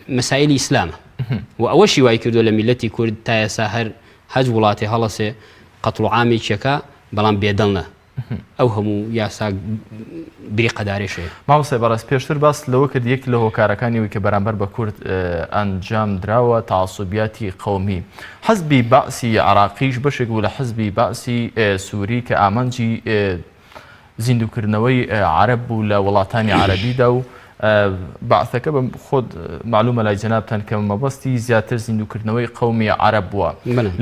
مەسایلی ئیسلامە و ئەوەشی وای کردو لە میلەتی کورد تا ئێسا هەر هەج وڵاتێ هەڵەسێ قەتڵ و عامێکیەکە بەڵام بێدڵ نە ئەو هەموو یاسا بریقەدارەش هەیە. مامۆستای بەڕێز پێشتر باست لەوە کرد یەک لە هۆکارەکانی ئەوەی کە بەرامبەر بە کورد ئەنجام دراوە تەعەسوبیاتی قەومی حزبی بەعسی عێراقیش بەشێک بوو لە حزبی بەعسی سوری کە ئامانجی زیندووکردنەوەی عەرەب بوو لە وڵاتانی عەرەبیدا و بەعثەکە بە خۆت مەعلومە لای جەنابتان کە مەبەستی زیاتر زیندووکردنەوەی قەومی عەرەب بووە.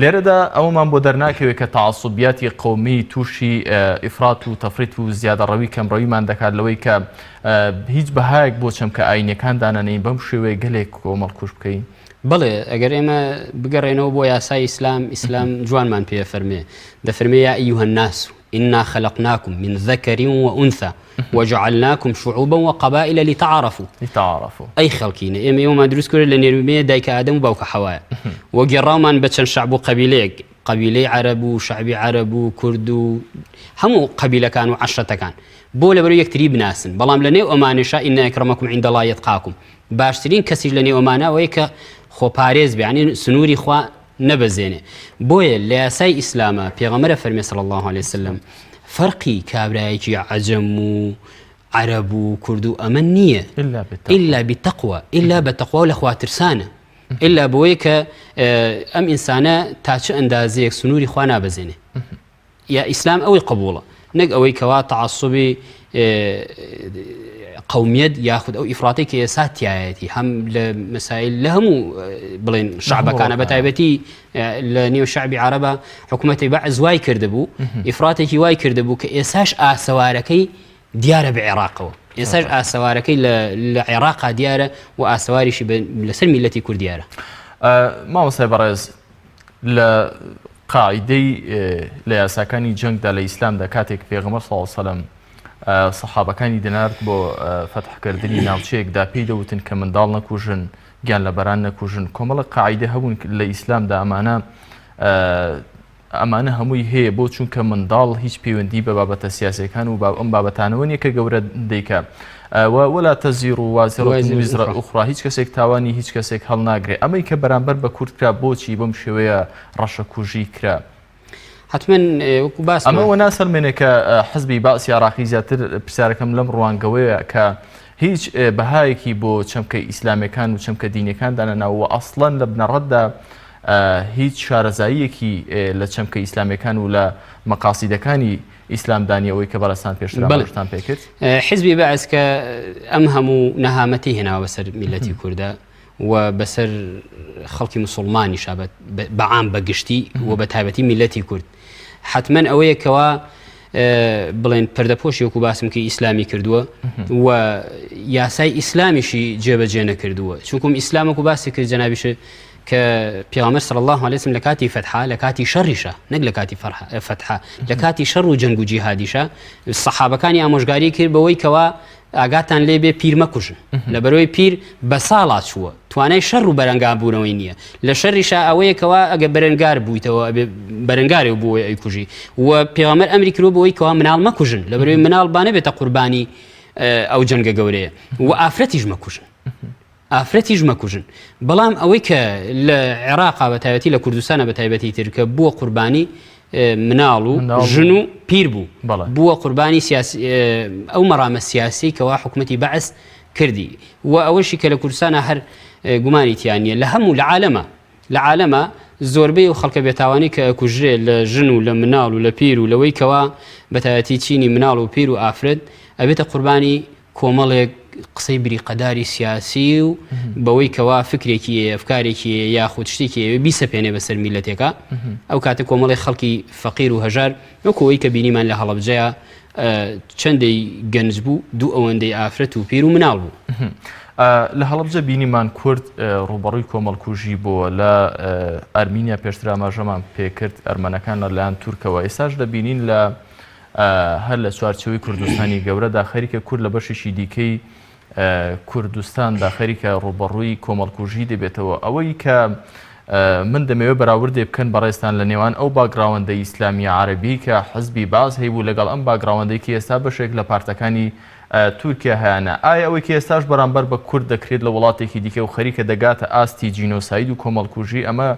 لێرەدا ئەوەمان بۆ دەرناکەوێت کە تەعەسوبیاتی قەومی تووشی ئیفرات و تەفریت و زیادەڕەوی کەمڕەویمان دەکات لەوەی کە هیچ بەهایەک بۆ چەمکە ئایینیەکان دانەنێین بەم شێوەیە گەلێک کۆمەڵکوژ بکەین. بەڵێ ئەگەر ئێمە بگەڕێنەوە بۆ یاسای ئیسلام، ئیسلام جوانمان پێ ئەفەرمێ، دەفەرمێ یا ایها الناس انا خلقناکم من ذکر و انثی وجعلناکم شعوبا وقبائل لتعارفوا لتعارفوا ئەی خەڵکینە ئێمە ئێوەمان دروست کرد لە نێرومێ دایکە ئادەم و باوکە حەوایە و گێڕاومان بە چەند شەعب و قەبیلەیەک قەبیلەی عەرەب و شەعبی عەرەب و کورد و هەموو قەبیلەکان و عەشرەتەکان بۆ لەبەر یەکتری بناسن بەڵام لە نێو ئەمانیشا ان اکرمکم عند اللە اتقاکم باشترین کەسیش لە نێو ئەمانە ئەوەیە کە خۆپارێز بێ یعنی سنووری خوا نەبەزێنێ بۆیە لە یاسای ئیسلامە پێغەمبەر فەرمی صلی الله علیه وسلم فەرقی کابرایەکی عەجەم و عەرەب و کورد و ئەمە نییە ئللا بتقوى ئللا بە تەقوا و لە خواترسانە ئللا بۆیە کە ئەم ئینسانە تا چ ئەندازەیەک سنووری خوا نابەزێنێ یا ئیسلام ئەوەی قبوڵە نەک ئەوەی کەوا تەعەسوبی. قەومیەت یاخود ئەو ئیفراتی کە ئێستا تایەتی هەم لە مەسایل لە هەموو بڵێن شعبەکانە بە تایبەتی لە نێو شعبی عربە حکوومەتی بەعس وای کردبوو ئیفراتێکی وای کردبوو کە ئێساش ئاسەوارەکەی دیارە بە عێراقەوە ئێساش ئاسەوارەکەی لە عێراقا دیارە و ئاسەواریشی لەسەر میلەتی کورد دیارە. مامۆستای بەڕێز لە قاعیدەی لە یاساکانی جەنگدا لە ئیسلامدا کاتێک پێغەمبەر صلی اللە علیە وسلم سەحابەکانی دەنارد بۆ فەتحکردنی ناوچەیەکدا پێی دەوتن کە منداڵ نەکوژن گیان لەبەران نەکوژن کۆمەڵە قاعیدە هەبوون لە ئیسلامدا ئەمانە ئەمانە هەمووی هەیە بۆ چونکە منداڵ هیچ پەیوەندی بە بابەتە سیاسەکان و ئەم بابەتانەوە نیە کە گەورە دەیکا و ولا تزر وازرة وزر أخرى هیچ کەسێک تاوانی هیچ کەسێک هەڵناگرێ ئەمەی کە بەرامبەر بە کورد کرا بۆچی بەم شێوەیە ڕەشەکوژی کرا؟ حتمما وەکو باس ئەمە وە ناسەلمێنێ کە حزبی بەعسی عراقی زیاتر پرسیارەکەم لەم ڕوانگەوەیە کە هیچ بەهایەکی بۆ چەمکە ئیسلامەکان و چەمکە دینەکان دانەناوە ئەسڵەن لە بنەڕەتدا هیچ شارەزاییەکی لە چەمکە ئیسلامیەکان و لە مەقاسیدەکانی ئیسلامدا نیە ئەوەی کە بەڕێزتان پێشتر ئاماژەتان پێکرد. حزبی بەعس کە ئەم هەموو نەهامەتی هێناوە بەسەر میلەتی کوردە و بەسەر خەڵکی مسلمانیشا بە عام بە گشتی و بە تایبەتی میلەتی کورد حتمما ئەوەیە کەوا بڵێن پردەپۆشی وەکو باسم کە ئیسلامی کردووە و یاسای ئیسلامیشی جێبەجێ نەکردووە چونکم ئیسلامەکو باسی کرد جەنابیش کە پێغەمبەر صلی اللە علیە وسلم لە کاتی فەتحا لە کاتی شەڕیشا نەک لە کاتی فەتحا لە کاتی شەڕ و جەنگ و جیهادیشا سەحابەکانی ئامۆژگاری کرد بەوەی کەوا ئاگاتان لێ بێ پیر مەکوژن لەبەرەوەی پیر بە ساڵا چووە توانای شەڕ و بەرەنگار بوونەوەی نییە لە شەریشا ئەوەیە کەوا ئەگە بەرەنگار بوویتەوە ئەبێ بەرەنگارێ و بۆی ئەیکوژی و پێغەمبەر ئەمری کردووە بەوەی کەوا مناڵ مەکوژن لەبەرەوەی مناڵ با نەبێتە قوربانی ئەو جەنگە گەورەیە و ئافرەتیش مەکوژن ئافرەتیش مەکوژن. بەڵام ئەوەی کە لە عێراقا بە تایبەتی لە کوردستانە بە تایبەتی تر کە بووە قوربانی مناڵ و ژن و پیر بوو بووە قوربانی ئەو مەرامە سیاسی کەوا حکوومەتی بەعس کردی و ئەوەشی کە لە کوردستانە هەر گومانی تیان نییە لە هەموو لە عالەمە لە عالەمە زۆربەی و خەڵکە بێتاوانی کە ئەکوژرێ لە ژن و لە مناڵ و لە پیر و لەوەی کەوا بەتایەتی چینی مناڵ و پیر و ئافرەت ئەبێتە قوربانی کۆمەڵێک قسەی بریقەداری سیاسی و بەوەی کەوا فکرێکی هەیە ئەفکارێکی هەیە یاخود شتێکی هەیە بیسەپێنێ بەسەر میلەتێکا ئەو کاتە کۆمەڵێک خەڵکی فەقیر و هەژار وەکو ئەوەی کە بینیمان لە هەڵەبجەیە چەندەی گەنج بوو دوو ئەوەندەی ئافرەت و پیر و مناڵ بوو. لە هەڵەبجە بینیمان کورد ڕووبەڕووی کۆمەڵکوژی بووە لە ئەرمینیا پێشتر ئاماژەمان پێکرد ئەرمەنەکان لەلایەن تورکەوە ئێستاش دەبینین لە هەر لە چوارچێوەی کوردستانی گەورەدا خەریکە کورد لە بەشێکی دیکەی کوردستاندا خەریکە ڕووبەڕووی کۆمەڵکوژی دەبێتەوە. ئەوەی کە من دەمەوێت بەراوردێ بکەن بەڕێزتان لە نێوان ئەو background ە ئیسلامیە عەرەبی کە حزبی بەعس هەیبوو لەگەڵ ئەم background ەی کە ئێستا بەشێک لە پارتەکانی تورکیا هەیانە ئایا ئەوەی کە ئێستاش بەرامبەر بە کورد دەکرێت لە وڵاتێکی دیکە و خەریکە دەگاتە ئاستی جینۆساید و کۆمەڵکوژی ئەمە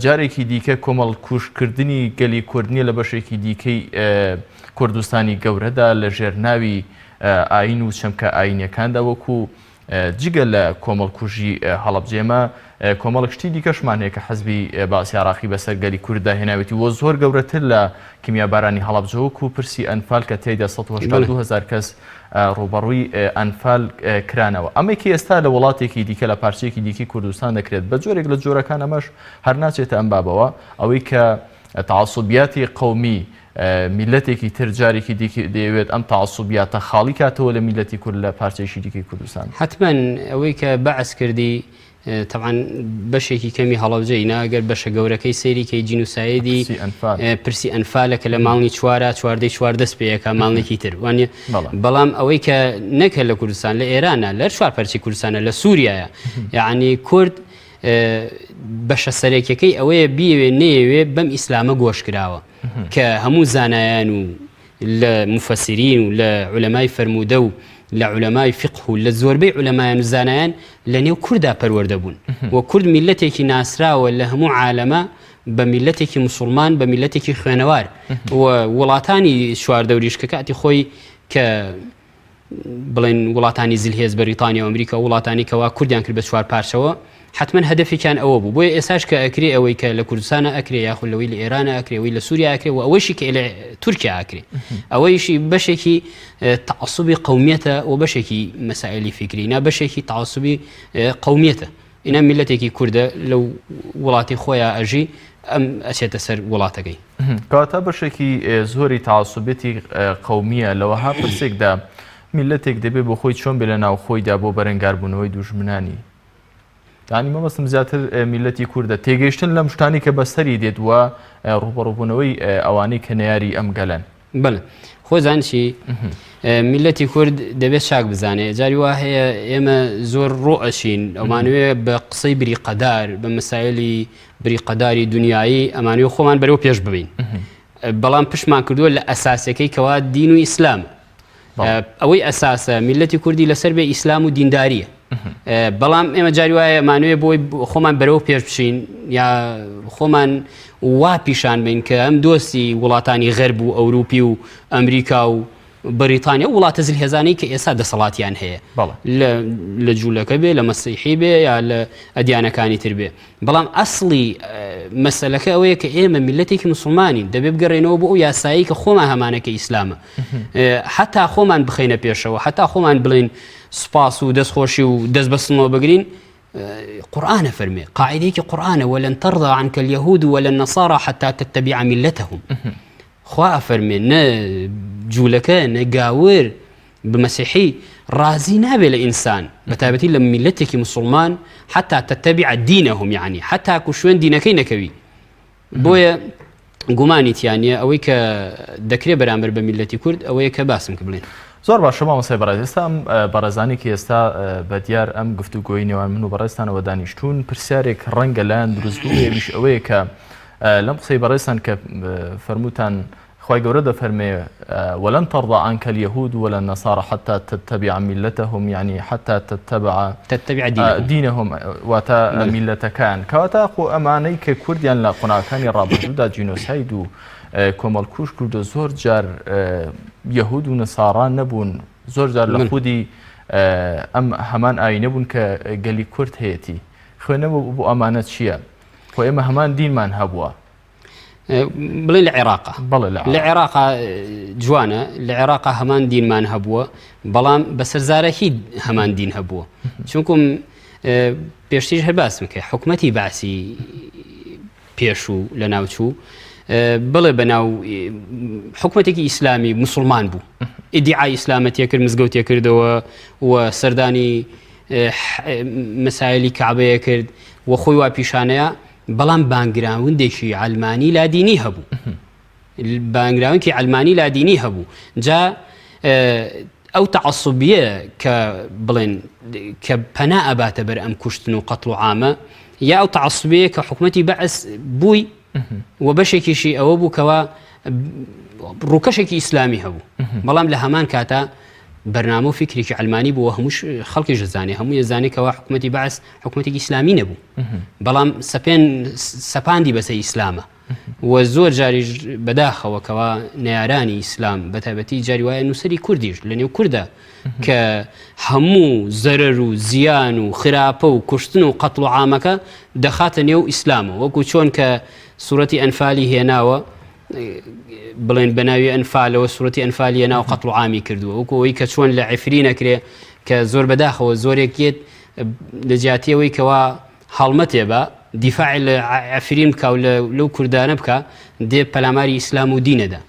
جارێکی دیکە کۆمەڵکوژکردنی گەلی کورد نییە لە بەشێکی دیکەی کوردستانی گەورەدا لە ژێر ناوی ئایین و چەمکە ئایینیەکاندا وەکو جگە لە کۆمەڵکوژی هەڵەبجە ئێمە کۆمەڵێک شتی دیکەشمان هەیە کە حزبی بەعسی عێراقی بەسەر گەلی کورددا هێناوێتی و زۆر گەورەتر لە کیمیابارانی هەڵەبجە وەکو پرسی ئەنفال کە تێیدا 182 هەزار کەس ڕووبەڕووی ئەنفال کرانەوە. ئەمەی کە ئێستا لە وڵاتێکی دیکە لە پارچەیەکی دیکەی کوردستان دەکرێت بە جۆرێک لە جۆرەکان ئەمەش هەر ناچێتە ئەم بابەوە ئەوەی کە تەعەسوبیاتی قەومی میللەتێکی تر جارێکی دیکە دەیەوێت ئەم تەعەسوبیاتە خاڵی کاتەوە لە میللەتی کورد لە پارچەیەکی دیکەی کوردستان. حەتمەن ئەوەی کە بەعس کردی تەبعەن بەشێکی کەمی هەڵەبجەی نا گەر بەشە گەورەکەی سەیری کەی جینوسایدی پرسی ئەنفالە کە لە مانگی چوارە چواردەی چوار دەست پێیەکە مانگێکی تر وانە بەڵام ئەوەی کە نەکە لە کوردستان لە ئێرانە لە چوار پەرچی کوردستانە لە سووریایە یعنی کورد بەشە سەرەکیەکەی ئەوەیە بیەوێ نەیەوێ بەم ئیسلامە گۆش کراوە کە هەموو زانایان و لە مفەسرین و لە عولەمای فەرموودە و لە عولەمای فقه و لە زۆربەی عولەمایان و زانایان لە نێو کوردا پەروەردە بوون و کورد میلەتێکی ناسراوە لە هەموو عالەمە بە میلەتێکی مسلمان بە میلەتێکی خوێنەوار و وڵاتانی چواردەوریش کە کاتی خۆی کە بڵێن وڵاتانی زلهێز بەریتانیا و ئەمریکا و وڵاتانی کەوا کوردیان کرد بە چوار پارچەوە. حتمما هەدەفێکیان ئەوە بوو بۆیە ئێساش کە ئەکرێ ئەوەی کە لە کوردستانە ئەکرێ یاخود لەوەی لە ئێرانە ئەکرێ ئەوەی لە سووریا ئەکرێ و ئەوەیشی کە لە تورکیا ئەکرێ ئەوەیشی بەشێکی تەعەسوبی قەومیەتە و بەشێکی مەسائلی فیکری نا بەشێکی تەعەسوبی قەومیەتە ئینا میلەتێکی کوردە لەو وڵاتی خۆیان ئەژی ئەم ئەچێتە سەر وڵاتەکەی. کەواتە بەشێکی زۆری تەعەسوبێتی قەومیە لە وەها پرسێکدا میللەتێک دەبێ بۆ خۆی چۆن بێ لە ناوخۆیدا بۆ بەرەنگاربوونەوەی دوژمنانی؟ یانی مەبەستم زیاتر میللەتی کوردە تێگەیشتن لەم شتانی کە بەسەری دێت و ڕووبەڕووبوونەوەی ئەوانەی کە نەیاری ئەم گەلەن. بەڵێ خۆ زان چی میللەتی کورد دەبێت چاک بزانێ جاری وا هەیە ئێمە زۆر ڕۆ ئەچین ئەمانوێ بە قسەی بریقەدار بە مەسایلی بریقەداری دنیایی ئەمانوێ خۆمان بەرەو پێش ببین بەڵام پشمان کردووە لە ئەساسەکەی کەوا دین و ئیسلام ئەوەی ئەساسە میلەتی کوردی لەسەر بێ ئیسلام و دینداریە بەڵام ئێمە جاری وایە مانوێ بۆی خۆمان بەرەو پێش بچین یا خۆمان وا پیشان بین کە ئەم دۆستی وڵاتانی غەرب و ئەوروپی و ئەمریکا و بەریتانیا و وڵاتە زلهێزانەی کە ئێستا دەسەڵاتیان هەیە لە جوولەکە بێ لە مەسیحی بێ یا لە ئەدیانەکانی تر بێ بەڵام ئەسڵی مەسەلەکە ئەوەیە کە ئێمە میلەتێکی مسلمانین دەبێ بگەڕێنەوە بۆ ئەو یاسایی کە خۆمان هەمانە کە ئیسلامە حتا خۆمان بخینە پێشەوە حتا خۆمان بڵین سوپاس و دەستخۆشی و دەست بەسڵەوە بگرین قورآانە فەرمێ قاعدەیەکی قورآانە ولن ترضى عنك اليهود ولا النصارى حتى تتبع ملتهم خوا ئەفەرمێ نە جوولەکە نە گاور بە مەسیحی ڕازی نابێ لە ئینسان بە تایبەتی لە میلەتێکی مسلمان حتا تتبع دینهم یعنی حتا کو شوێن دینەکەی نەکەوی بۆیە گومانی تیانە ئەوەی کە دەکرێ بەرامبەر بە میلەتی کورد ئەوەیە کە باسم کە بڵێن. زۆر باشە مامۆستای بەڕێز ئێستا ئەم بەڕێزانی کە ئێستا بە دیار ئەم گفتوگۆی نێوان من و بەڕێزتانەوە دانیشتوون پرسیارێک ڕەنگە لایان دروست بوو ئەویش ئەوەیە کە لەم قسەی بەڕێزتان کە فەرمووتان خوای گەورە دەفەرمێ، ولن ترضی عنک الیهود ولا النصاری حتی تتبع ملتهم یعنی حتی تتبع تتبع دینهم دینهم واتە میللەتەکان کەواتە خۆ ئەمانەی کە کوردیان لە قۆناغەکانی ڕابردوودا جینۆساید و کۆمەڵکوژ کردو زۆر جار یەهود و نەسارا نەبوون زۆر جار لە خودی ئەم هەمان ئاینە بوون کە گەلی کورد هەیەتی خوێنەوە بۆ ئەمانە چییە؟ خۆ ئێمە هەمان دینمان هەبووە. بڵێ لە عێراق لە عێراق جوانە لە عێراق هەمان دینمان هەبووە بەڵام بەسەر زارەکی هەمان دین هەبووە چونکم پێشتیش هەر باسم کە حکوومەتی باسی پێشوو لە ناوچوو بڵێ بەناو حکوومەتێکی ئیسلامی مسلمان بوو ئیدیعای ئیسلامەتیە کرد مزگەوتێ کردەوە و سەردانی مەسایلی کەعبەیە کرد و خۆی وا پیشانەیە بەڵام background ێکی عەلمانی لادینی هەبوو background ی عەلمانی لادینی هەبوو جا ئەو تەعەسوبیە کە بڵێن کە پەنا ئەباتە بەر ئەم کوشتن و قەتڵ و عامە یا ئەو تەعەسوبیە کە حکوومەتی بەعس بووی و بەشێکیشی ئەوە بوو کەوا ڕووکەشێکی ئیسلامی هەبوو بەڵام لە هەمان کاتا بەرنامە و فیکرێکی عەلمانی بوو هەموو خەڵکیش دەزانێ هەموو یەزانێ کەوا حکوومەتی بەعس حکوومەتێکی ئیسلامی نەبوو بەڵام سەپێن سەپاندی بەسە ئیسلامە و زۆر جاریش بەداخەوە کەوا نەیارانی ئیسلام بە تایبەتی جاری وایە نووسری کوردیش لە نێو کوردە کە هەموو زەرەر و زیان و خراپە و کوشتن و قەتڵ و عامەکە دەخاتە نێو ئیسلامەوە وەکو چۆن کە سوورەتی ئەنفالی هێناوە بڵێن بەناوی ئەنفالەوە سوورەتی ئەنفالی هێناوە قەتڵ و عامی کردووە وەکو ئەوەی کە چۆن لە عفرین ئەکرێ کە زۆر بەداخەوە زۆرێک یەت لە جیاتی ئەوەی کەوا هەڵمەتێ بە دیفاع لە عفرین بکا و لەو کوردانە بکا دێ پەلاماری ئیسلام و دینەدا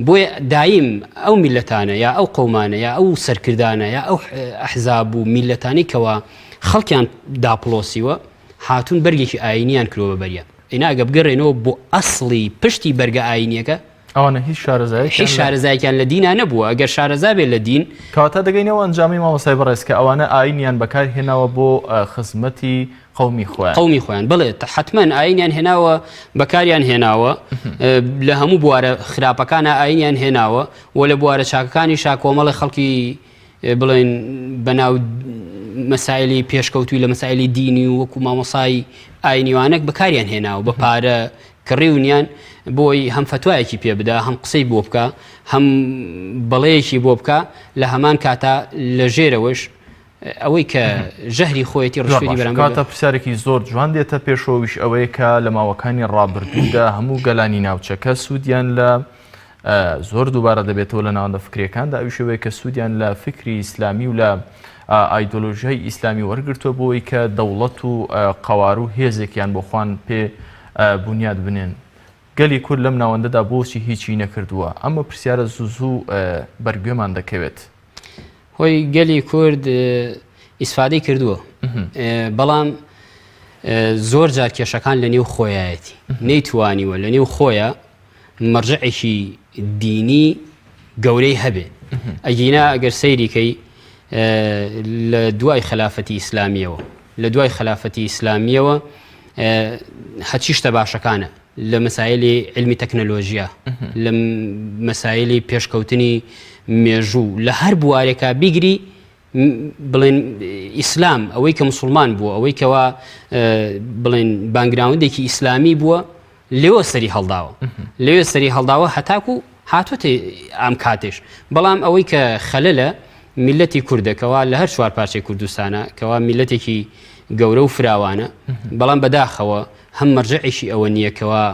بۆیە دایم ئەو میلەتانە یا ئەو قەومانە یا ئەو سەرکردانە یا ئەو ئەحزاب و میلەتانی کەوا خەڵکیان داپڵۆسیوە هاتوون بەرگێکی ئاینیان کرۆ بە بەریان ئینا ئەگە بگەڕێنەوە بۆ ئەسڵی پشتی بەرگە ئاینیەکە ئەوانە هیچ شارەزایەکیان هیچ شارەزایەکیان لە دینا نەبووە ئەگەر شارەزا بێت لە دین. کەواتە دەگەینەوە ئەنجامەی مامۆستای بەڕێز کە ئەوانە ئاینیان بەکار هێناوە بۆ خزمەتی قەومی خۆیان. قەومی خۆیان بەڵێ حەتمەن ئاینیان هێناوە بەکاریان هێناوە لە هەموو بوارە خراپەکانە ئاینیان هێناوە و لە بوارە چاکەکانیشا کۆمەڵی خەڵکی بڵێن بەناو مەسایلی پێشکەوتوی لە مەسایلی دینی و وەکو مامۆسای ئاینیوانەک بەکاریان هێناوە بە پارە کڕیونیان بۆی هەم فتوایەکی پێ بدا هەم قسەی بۆ بکە هەم بەڵەیەکی بۆ بکە لە هەمان کاتا لە ژێرەوەش. ئەوەی کە ژەهری خۆیەتی ڕشتوێتی بەرامبەر کاتە پرسیارێکی زۆر جوان دێتە پێشەوەیش ئەوەیە کە لە ماوەکانی ڕابردوودا هەموو گەلانی ناوچەکە سوودیان لە زۆر دووبارە دەبێتەوە لە ناوەندە فکریەکاندا ئەویش ئەوەیە کە سوودیان لە فکری ئیسلامی و لە ئایدۆلۆژیای ئیسلامی وەرگرتووە بۆی کە دەوڵەت و قەوار و هێزێکیان بۆ خوان پێ بونیاد بنێن. گەلی کورد لەم ناوەندەدا بۆچی هیچی نەکردووە؟ ئەمە پرسیارە زوو زوو بەرگوێمان دەکەوێت. هۆی گەلی کورد ئیسفادەی کردووە بەڵام زۆر جار کێشەکان لە نێو خۆیایەتی نەیتوانیوە لە نێو خۆیە مەرجەعێکی دینی گەورەی هەبێ ئەگینا ئەگەر سەیری کەی لە دوای خەلافەتی ئیسلامیەوە لە دوای خەلافەتی ئیسلامیەوە هەچی شتە باشەکانە لە مەسایلی علمی تەکنەلۆژیا لە مەسایلی پێشکەوتنی مێژوو لە هەر بوارێکا بیگری بڵێن ئیسلام ئەوەی کە مسلمان بووە ئەوەی کەوا بڵێن background ێکی ئیسلامی بووە لێوە سەری هەڵداوە لەوێ سەری هەڵداوە هەتاکو هاتوتە ئەم کاتێش بەڵام ئەوەی کە خەلەلە میلەتی کوردە کەوا لە هەر چوار پارچەی کوردستانە کەوا میلەتێکی گەورە و فراوانە بەڵام بەداخەوە هەم مەرجەعێکی ئەوە نییە کەوا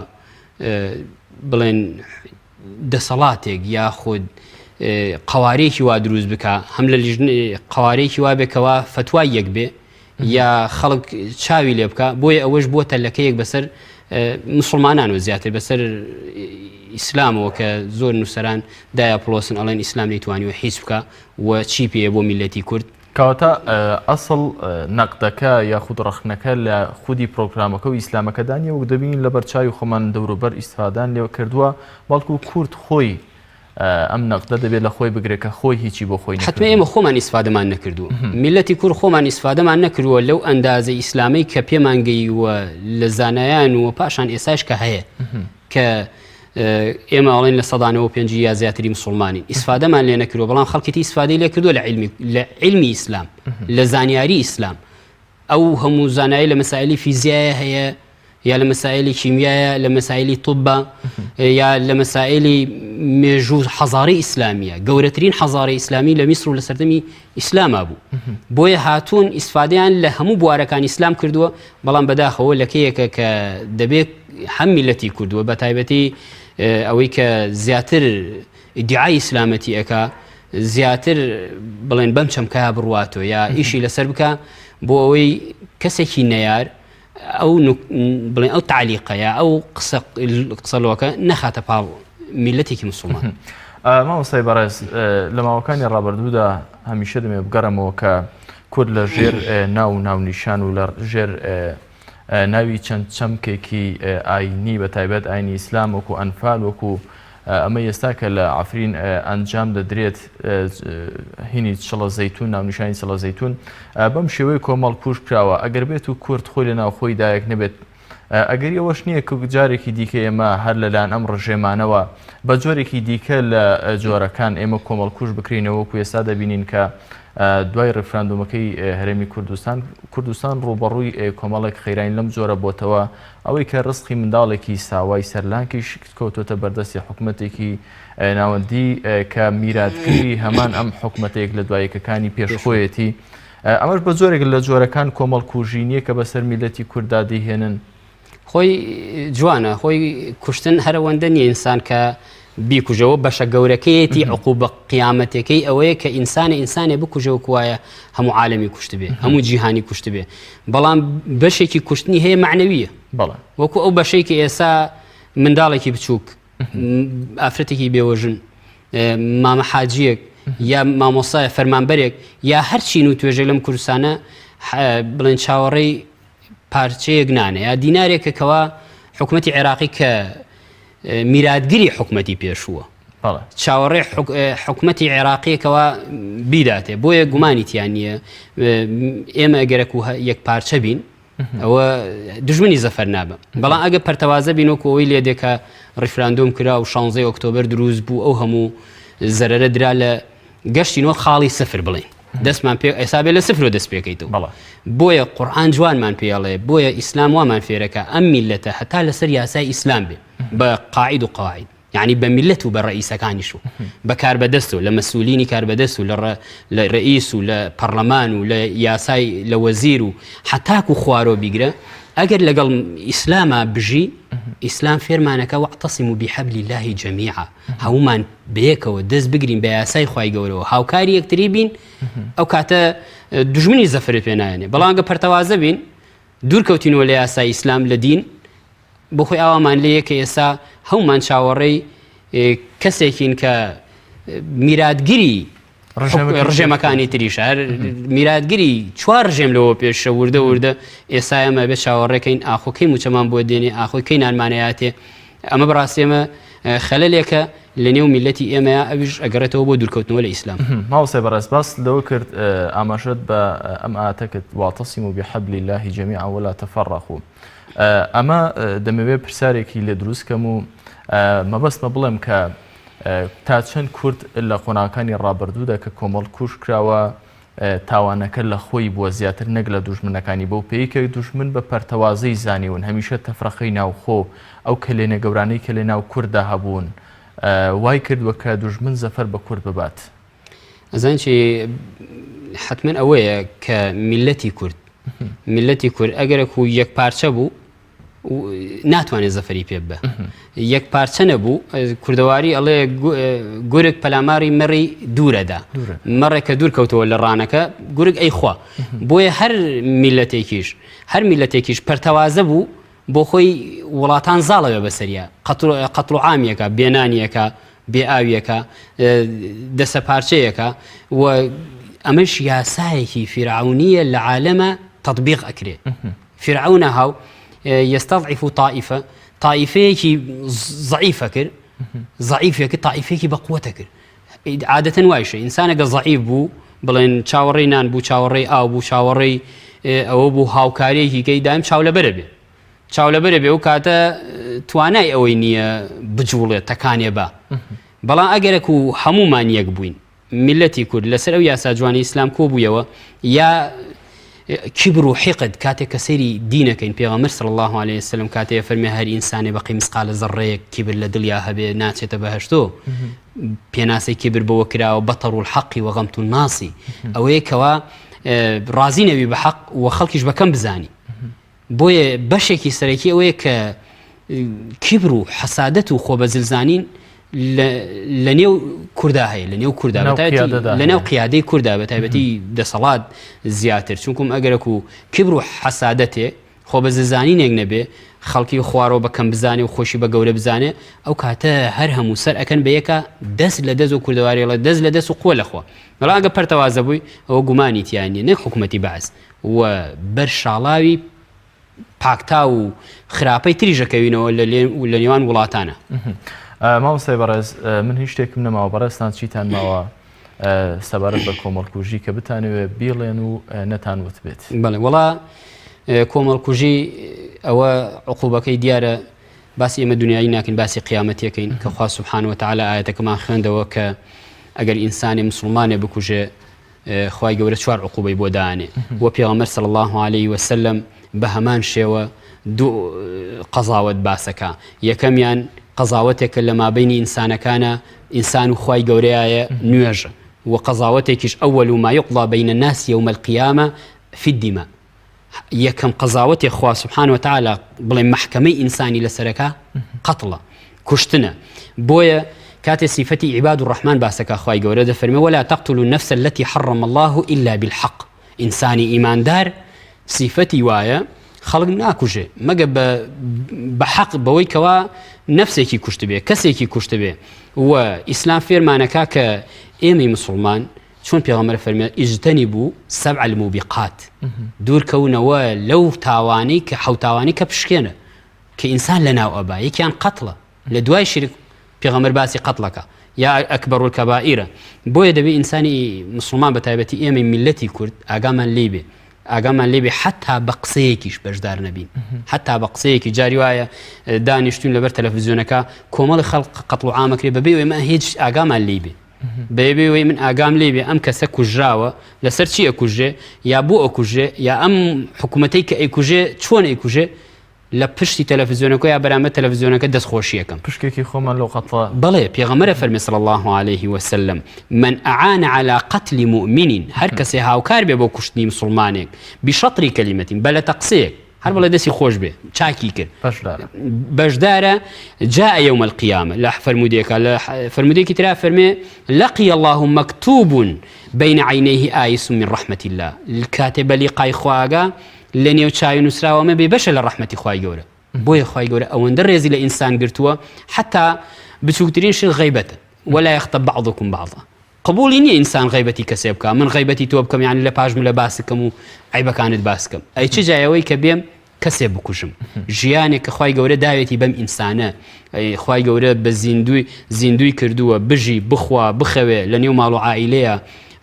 بڵێن دەسەڵاتێک یاخود قوارەیەکی وا دروست بکە هەم لە قوارەیەکی وا بێ کەوا فتوای یەک بێ یا خەڵک چاوی لێ بکە بۆیە ئەوەش بووە تەلەکەیەک بەسەر مسلمانان و زیاتر بەسەر ئیسلامەوە کە زۆر نووسەران دایا پڵۆسن ئەڵێن ئیسلام نەیتوانیوە هیچ بکە و چی پێ بۆ میلەتی کورد. کەواتە ئەسڵ نەقدەکە یاخود ڕەخنەکە لە خودی پرۆگرامەکە و ئیسلامەکەدا نییە وەک دەبینین لەبەر چاوی خۆمان دەوروبەر ئیستفادان لێ کردووە بەڵکو کورد خۆی ئەم نەقدە دەبێت لە خۆی بگرێت کە خۆی هیچی بۆ خۆی حتمما ئێمە خۆمان ئیسفادەمان نەکردووە میلەتی کورد خۆمان ئیسفادەمان نەکردووە لەو ئەندازە ئیسلامەی کە پێمان گەیوە لە زانایان و پاشان ئێساش کە هەیە کە ئێمە ئەڵێن 95% یا زیاتری مسلمانین ئیسفادەمان لێ نەکردووە بەڵام خەڵکی تر ئیسفادەی لێ کردووە لە علمی لە علمی ئیسلام لە زانیاری ئیسلام ئەو هەموو زانایی لە مەسایلی فیزیایە هەیە یا لە مەسایلی کیمیایە لە مەسایلی طبە یا لە مەسایلی مێژوو حەزاری ئیسلامیە گەورەترین حەزاری ئیسلامی لە میسر و لە سەردەمی ئیسلاما بوو بۆیە هاتوون ئیسفادەیان لە هەموو بوارەکان ئیسلام کردووە بەڵام بەداخەوە لەکەیەکە کە دەبێت هەم میلەتی کردووە بە تایبەتی ئەوەی کە زیاتر ئیدعای ئیسلامەتی ئەکا زیاتر بڵێن بەم چەمکە بڕواتەوە یا ئیشی لەسەر بکە بۆ ئەوەی کەسێکی نەیار ئەو بڵێن ئەو تعلیقەیە ئەو قسە قسەلۆکە نەخاتە پاڵ میلەتێکی مسلمان. مامۆستای بەڕێز لە ماوەکانی ڕابردوودا هەمیشە دەمێ بگەڕێمەوە کە کورد لە ژێر ناو و ناونیشان و لە ژێر ناوی چەند چەمکێکی ئاینی بە تایبەت ئاینی ئیسلام وەکو ئەنفال وەکو ئەمە ئێستا کە لە عفرین ئەنجام دەدرێت هینی چڵە زەیتون ناونیشانی چڵە زەیتون بەم شێوەی کۆمەڵ کوش کراوە ئەگەر بێت و کورد خۆی لە ناوخۆی دایک نەبێت ئەگەری ئەوەش نییە کە جارێکی دیکە ئێمە هەر لەلایەن ئەم ڕژێمانەوە بە جۆرێکی دیکە لە جۆرەکان ئێمە کۆمەڵکوژ بکرینەوە وەکو ئێستا دەبینین کە دوای ڕیفراندۆمەکەی هەرێمی کوردستان کوردستان ڕووبەڕووی کۆمەڵێک قەیرانی لەم جۆرە بۆتەوە ئەوەی کە ڕزقی منداڵێکی ساوای سەرلانکیش کەوتۆتە بەردەستی حکومەتێکی ناوەندی کە میراتگری هەمان ئەم حکومەتەیەک لە دوایەکەکانی پێش خۆیەتی ئەمەش بە جۆرێک لە جۆرەکان کۆمەڵکوژی نییە کە بەسەر میللەتی کورددا دەیهێنن. خۆی جوانە خۆی کوشتن هەرەوەندە نیە ئینسان کە بیکوژەوە بەشە گەورەکەیەتی عقوبە قیامەتەکەی ئەوەیە کە ئینسانە ئینسانێ بکوژەوە کوایە هەموو عالمی کوشتبێ هەموو جیهانی کوشتبێ بەڵام بەشێکی کوشتنی هەیە معنەویە بەڵێ وەکو ئەو بەشەی کە ئێسا منداڵێکی بچووک ئافرەتێکی بێوەژن مامە حاجیەک یا مامۆسایە فەرمانبەرێک یا هەر چین و توێژێک لەم کوردستانە بڵێن چاوەڕێی پارچەیەک نانە یا دینارێکە کەوا حکوومەتتی عێراقی کە میراتگری حکوومەتی پێشووە چاوەڕێ حکوومەتتی عێراقیەکەوە بیداتێ بۆیە گومانی تیان نییە ئێمە گەرەک و یەک پارچە بین ئەوە دژمنی زەفەر نابە بەڵام ئەگە پەرتەوازە بین وەکو ئەوەی لێ دێ کە ڕیفراندۆم کرا و شانزەی ئۆکتۆبەر دروست بوو ئەو هەموو زەرەرە درا لە گەشتینەوە خاڵی سفر بڵین دەستمان پێ ئێسا بێ لە سفرۆ دەست پێکەیتەوە بەڵێ بۆیە قورئان جوانمان پێڵێ بۆیە ئیسلام وامان فێرەکە ئەم میلەتە هەتا لەسەر یاسای ئیسلام بێ بە قاعید و قواعید. یعنی بە میلەت و بە ڕئیسەکانیش و بە کاربەدەست و لە مەسولینی کاربەدەست و لە ڕئیس و لە پەرلەمان و لە یاسای لە وەزیر و حتاک و خوارۆ بیگرە ئەگەر لەگەڵ ئیسلاما بژی ئیسلام فێرمانەکە واعتصموا بحبل الله جميعا هەمومان بەیەکەوە دەست بگرین بە یاسای خوای گەورەوە هاوکاری یەکتری بین ئەو کاتە دوژمنی زەفرت پێ نایەنێ بەڵام گە پەرتەوازە بین دوور کەوتینەوە لە یاسای ئیسلام لە دین بۆ خۆی ئاوامان لێیە کە ئێستا هەمومان چاوەڕێی کەسێکین کە میراتگری ڕژێمەکانی تریش هەر میراتگری چوار ڕژێم لەوە پێشە وردە وردە ئێستا ئێمە بێ چاوەڕێکەین ئاخۆکەی موچەمان بۆ دێنێ ئاخۆی کەی نانمانەیاتێ ئەمە بەڕاستی ئێمە خەلەلێکە لە نێو میلەتی ئێمەیە ئەویش ئەگەڕێتەوە بۆ دوورکەوتنەوە لە ئیسلام. مامۆستای بەڕێز باست لەوە کرد ئاماژەت بە ئەم ئایەتە کرد واعتصموا بحبل الله جميعا ولا تفرقوا ئەمە دەمەوێت پرسیارێکی لێ دروست کەم و مەبەستمە بڵێم کە تا چەند کورد لە قۆناغەکانی ڕابردوودا کە کۆمەڵ کوژ کراوە تاوانەکە لە خۆی بووە زیاتر نەک لە دوژمنەکانی، بەو پێیەی کە دوژمن بە پەرتەوازەی زانیون، هەمیشە تەفرەقەی ناوخۆ، ئەو کەلێنە گەورانەی کە لەناو کورددا هەبوون، وای کردووە کە دوژمن زەفەر بە کورد ببات. ئەزانی چی حەتمەن ئەوەیە کە میللەتی کورد میللەتی کورد ئەگەرەکو یەکپارچە بوو، ناتوانێت زەفەری پێ بە یەک پارچە نەبوو کوردەواری ئەڵێ گورگ پەلاماری مەڕی دوورەدا مەڕێکە دوور کەوتەوە لە ڕانەکە گورگ ئەیخوا بۆیە هەر میلەتێکیش هەر میلەتێکیش پەرتەوازە بوو بۆ خۆی وڵاتان زاڵەوێ بەسەریا قەتڵ و عامیەکە بێنانیەکە بێ ئاویەکە دەسە پارچەیەکە و ئەمەش یاسایەکی فیرعونیە لە عالەمە تطبیق ئەکرێ فیرعەونە هاو یستضعف طائفە تائیفەیەکی زەعیفە کرد زەعیفێک تائیفێکی بە قوتە کرد عادەتەن وایشە ئینسانەکە زەعیف بوو بڵێن چاوەڕێی نان بوو چاوەڕێی ئاو بوو چاوەڕێی ئەوە بوو هاوکاریەکی کەی دایم چاو لەبەرە بێ چاو لەبەرە بێ و کاتە توانای ئەوەی نییە بجوڵێت تەکانێ بە بەڵام ئەگەرەک و هەمومان یەک بووین میللەتی کورد لەسەر ئەو یاسا جوانەی ئیسلام کۆبوویەوە یا کیبر و حیقد کاتێک کە سەیری دینەکەین پێغەمبەر صلی الله علیه وسلم کاتێ فەرمی هەر ئینسانێ بەقی مسقالە زەڕەیەک کیبر لە دڵیا هەبێ ناچێتە بەهەشتۆ پێناسەی کیبر بەوە کراوە بەطر الحق وغمط الناس ئەوەیە کەوا ڕازی نەوی بە حەق و خەڵکیش بەکەم بزانی بۆیە بەشێکی سەرەکی ئەوەیە کە کیبر و حەسادەت و خۆبەزلزانین لە نێو کوردا هەیە لە نێو کوردا لە نێو قیادەی کوردا بە تایبەتی دەسەڵات زیاتر چونکم ئەگەرەک و کیبر و حەسادەتێ خۆ بە ززانینێک نەبێ خەڵکی خوارەوە بە کەم بزانێ و خۆشی بە گەورە بزانێ ئەو کاتە هەر هەموو سەر ئەکەن بە یەکە دەست لە دەست و کوردەواریڵە دەست لە دەست و قوە لەخوا بەڵام ئەگە پەرتەوازە بووی ئەوە گومانی تیا نییە نەک حکوومەتی بەعس و بەر شاڵاوی پاکتاو و خراپەی تریش ئەکەوینەوە لە نێوان وڵاتانە. مامۆستای بەڕێز من هیچ شتێکم نەماوە بەڕێزتان چیتان ماوە سەبارەت بە کۆمەڵکوژی کە بتانەوێ بیڵێن و نەتان وتبێت؟ بەڵێ وەڵا کۆمەڵکوژی ئەوە عقوبەکەی دیارە باسی ئێمە دنیایی ناکەین باسی قیامەتیەکەین کە خوا سبحانه وتعالی ئاەتەکەمان خوێندەوە کە ئەگەر ئینسانێ مسلمانێ بکوژێ خوای گەورە چوار عقوبەی بۆ دانێ وە پێغەمبەر صلی اللە علیه وسلم بە هەمان شێوە دوو قەزاوەت باسەکە یەکەمیان قەزاوەتێکە لە مابینی ئینسانەکانە ئینسان و خوای گەورەیە نوێژە و قەزاوەتێکیش ئەول ما يقضى بين الناس يوم القيامة في الدماء یەکەم قەزاوەتێ خوا سبحانە وتعالی بڵێ مەحکەمەی ئینسانی لەسەرەکە قەتڵە کوشتنە بۆیە کاتێ سیفەتی عیباد الرحمن باسەکە خوای گەورە دەفەرمێ ولا تقتلوا النفس التي حرم الله إلا بالحق ئینسانی ئیماندار سیفەتی وایە خەڵک ناکوژێ مەگە بە حەق بەوەی کەوا نەفسێکی کوشتبێ کەسێکی کوشتبێ و ئیسلام فێرمانەکە کە ئێمەی مسلمان چۆن پێغەمبەر فەرمی اجتنبوا سبع الموبقات دوورکەونەوە لەو تاوانەی کە حەوتاوانەی کە پشکێنە کە ئینسان لە ناو ئەبا یەکیان قەتڵە لە دوای شرک پێغەمبەر باسی قەتڵەکە یا ئەکبەر الکبائیرە بۆیە دەبێ ئینسانی مسلمان بە تایبەتی ئێمەی میلەتی کورد ئاگامان لێ بێ ئاگامان لێ بێ حتا بە قسەیەکیش بەشدار نەبین حتا بە قسەیەکی جاری وایە دانیشتون لەبەر تەلەڤزیۆنەکە کۆمەڵی خەڵق قەتڵ و عامەکرێ بەبێ ئێمە هیچ ئاگامان لێ بێ بەبێ وەی من ئاگام لێ بێ ئەم کەسە کوژراوە لەسەر چی ئەکوژێ یا بۆ ئەکوژێ یا ئەم حکوومەتەی کە ئەیکوژێ چۆن ئەیکوژێ؟ لە پشتی تەلەفزیۆنەکە یا بەرامبەر تەلەفزیۆنەکە دەست خۆشیەکەم. پشکێکی خۆمان لەو قەتڵە. بەڵێ پێغەمبەر ئەفەرمێ صلی اللە علیه وسلم من اعان علی قتل مؤمن هەر کەسێ هاوکار بێ بۆ کوشتنی مسوڵمانێک بشطر کلمە بە لەتە قسەیەک هەر بڵێ دەستی خۆش بێ چاکی کرد بەشدارە بەشدارە جاء يوم القيامة لە فەرمودێکە لە فەرمودێکی ترا فەرمێ لقي الله مكتوب بين عينيه آيس من رحمة الله کاتێ بە لیقای خواگا لە نێو چاوی نووسراوە ئەمە بێ بەشە لە ڕەحمەتی خوای گەورە بۆیە خوای گەورە ئەوەندە ڕێزی لە ئینسان گرتووە حتا بچووکترین شت غیبەتە ولا یغتب بعضکم بعضا قبولی نییە ئینسان غیبەتی کەسێ بکە من غیبەتی تۆ بکەم یعنی لە پاش ملە باسکەم و عیبەکانت باسکەم ئەی چ جایەوەی کە بێم کەسێ بکوژم ژیانێک کە خوای گەورە داوێتی بەم ئینسانە خوای گەورە بە زیندوی زیندوی کردووە بژی بخوا بخەوێ لە نێو ماڵ و عائیلەیە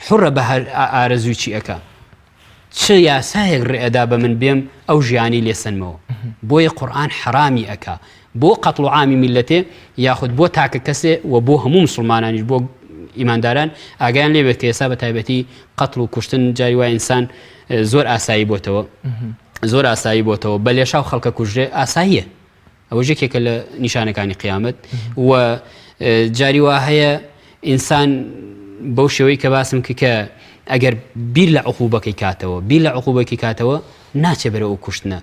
حڕە بە هەر ئارەزووی چی ئەکا چ یاسایەک ڕێ ئەدا بە من بێم ئەو ژیانەی لێ سەنمەوە؟ بۆیە قورئان حەرامی ئەکا بۆ قەتڵ و عامی میللەتێ یاخود بۆ تاکە کەسێ و بۆ هەموو مسوڵمانانیش بۆ ئیمانداران ئاگایان لێ بێت کە ئێستا بە تایبەتی قەتڵ و کوشتن جاری وای ئینسان زۆر ئاسایی بۆتەوە زۆر ئاسایی بۆتەوە بە لێشاو خەڵکە کوژرێ ئاساییە ئەوەش یەکێکە لە نیشانەکانی قیامەت و جاری وا هەیە ئینسان بەو شێوەی کە باسم کە کە ئەگەر بیر لە عقوبەکەی کاتەوە بیر لە عقوبەکی کاتەوە ناچێ بەرە ئەو کوشتنە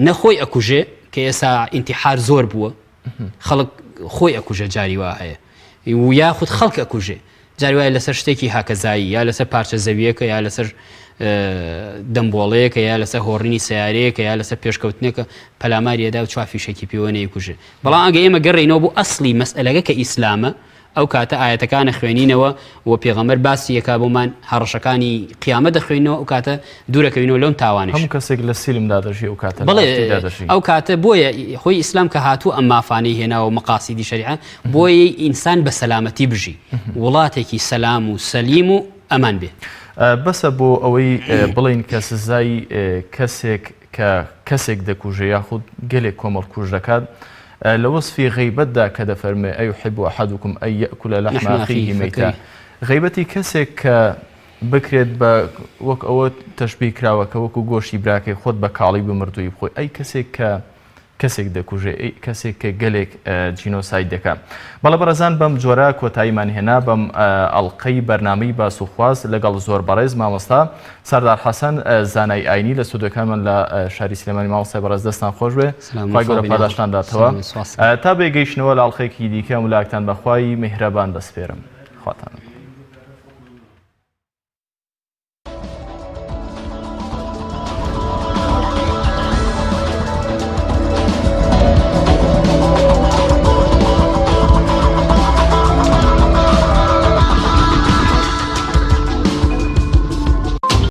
نەخۆی ئەکوژێ کە ئێسا ئینتیحار زۆر بووە خەڵک خۆی ئەکوژە جاری وا هەیە و یاخود خەڵک ئەکوژێ جاری وایە لەسەر شتێکی هاکەزایی یا لەسەر پارچە زەویەکە یا لەسەر دەمبۆڵەیەکە یا لەسەر هۆڕینی سیارەیەکە یا لەسەر پێشکەوتنێکە پەلاماری ئەدا و چوار فیشەکی پێوە نەیکوژێ بەڵام ئەگە ئێمە گەڕێینەوە بۆ ئەسڵی مەسئەلەکە کە ئیسلامە ئەو کاتە ئایەتەکانە خوێنینەوە و پێغەمبەر باسی یەکا بۆمان هەڕەشەکانی قیامەت دەخوێنەوە ئەو کاتە دوورەکەوینەوە لەم تاوانش هەموو کەسێک لە سیلمدا دەژی ئەو کاتە بەڵێ ئەو کاتە بۆیە خۆی ئیسلام کە هاتوو ئەم مافانەی هێناوە مەقاسیدی شەریعە بۆیە ئینسان بە سەلامەتی بژی وڵاتێکی سەلام و سەلیم و ئەمان بێ. بەسە بۆ ئەوەی بڵێین کە سزای کەسێک کە کەسێک دەکوژێ یاخود گەلێک کۆمەڵکوژ دەکات لە وەسفی غەیبەتدا کە دەفەرموێ ایحب احدکم ان یاکل لحم اخیه میتا غەیبەتی کەسێک کە بکرێت بە وەک ئەوە تەشبیه کراوە کە وەکو گۆشتی براکەی خۆت بە کاڵی بمردووی بخۆی ئەی کەسێک کە کەسێک دەکوژێ ئەی کەسێک کە گەلێک جینۆساید دەکا. بەڵێ بەڕێزان بەم جۆرە کۆتاییمان هێنا بەم ئەڵقەی بەرنامەی باس و خواست لەگەڵ زۆر بەڕێز مامۆستا سەردار حەسەن زانای ئاینی لە ستۆدیۆکانمان لە شاری سلێمانی مامۆستای بەڕێز دەستان خۆش بێ خوای گەورە پاداشتان داتەوە تا بێ گەیشتنەوە لە ئەڵقەیەکی دیکە ملاکتان بەخوای میهرەبان دەسپێرم خواتان.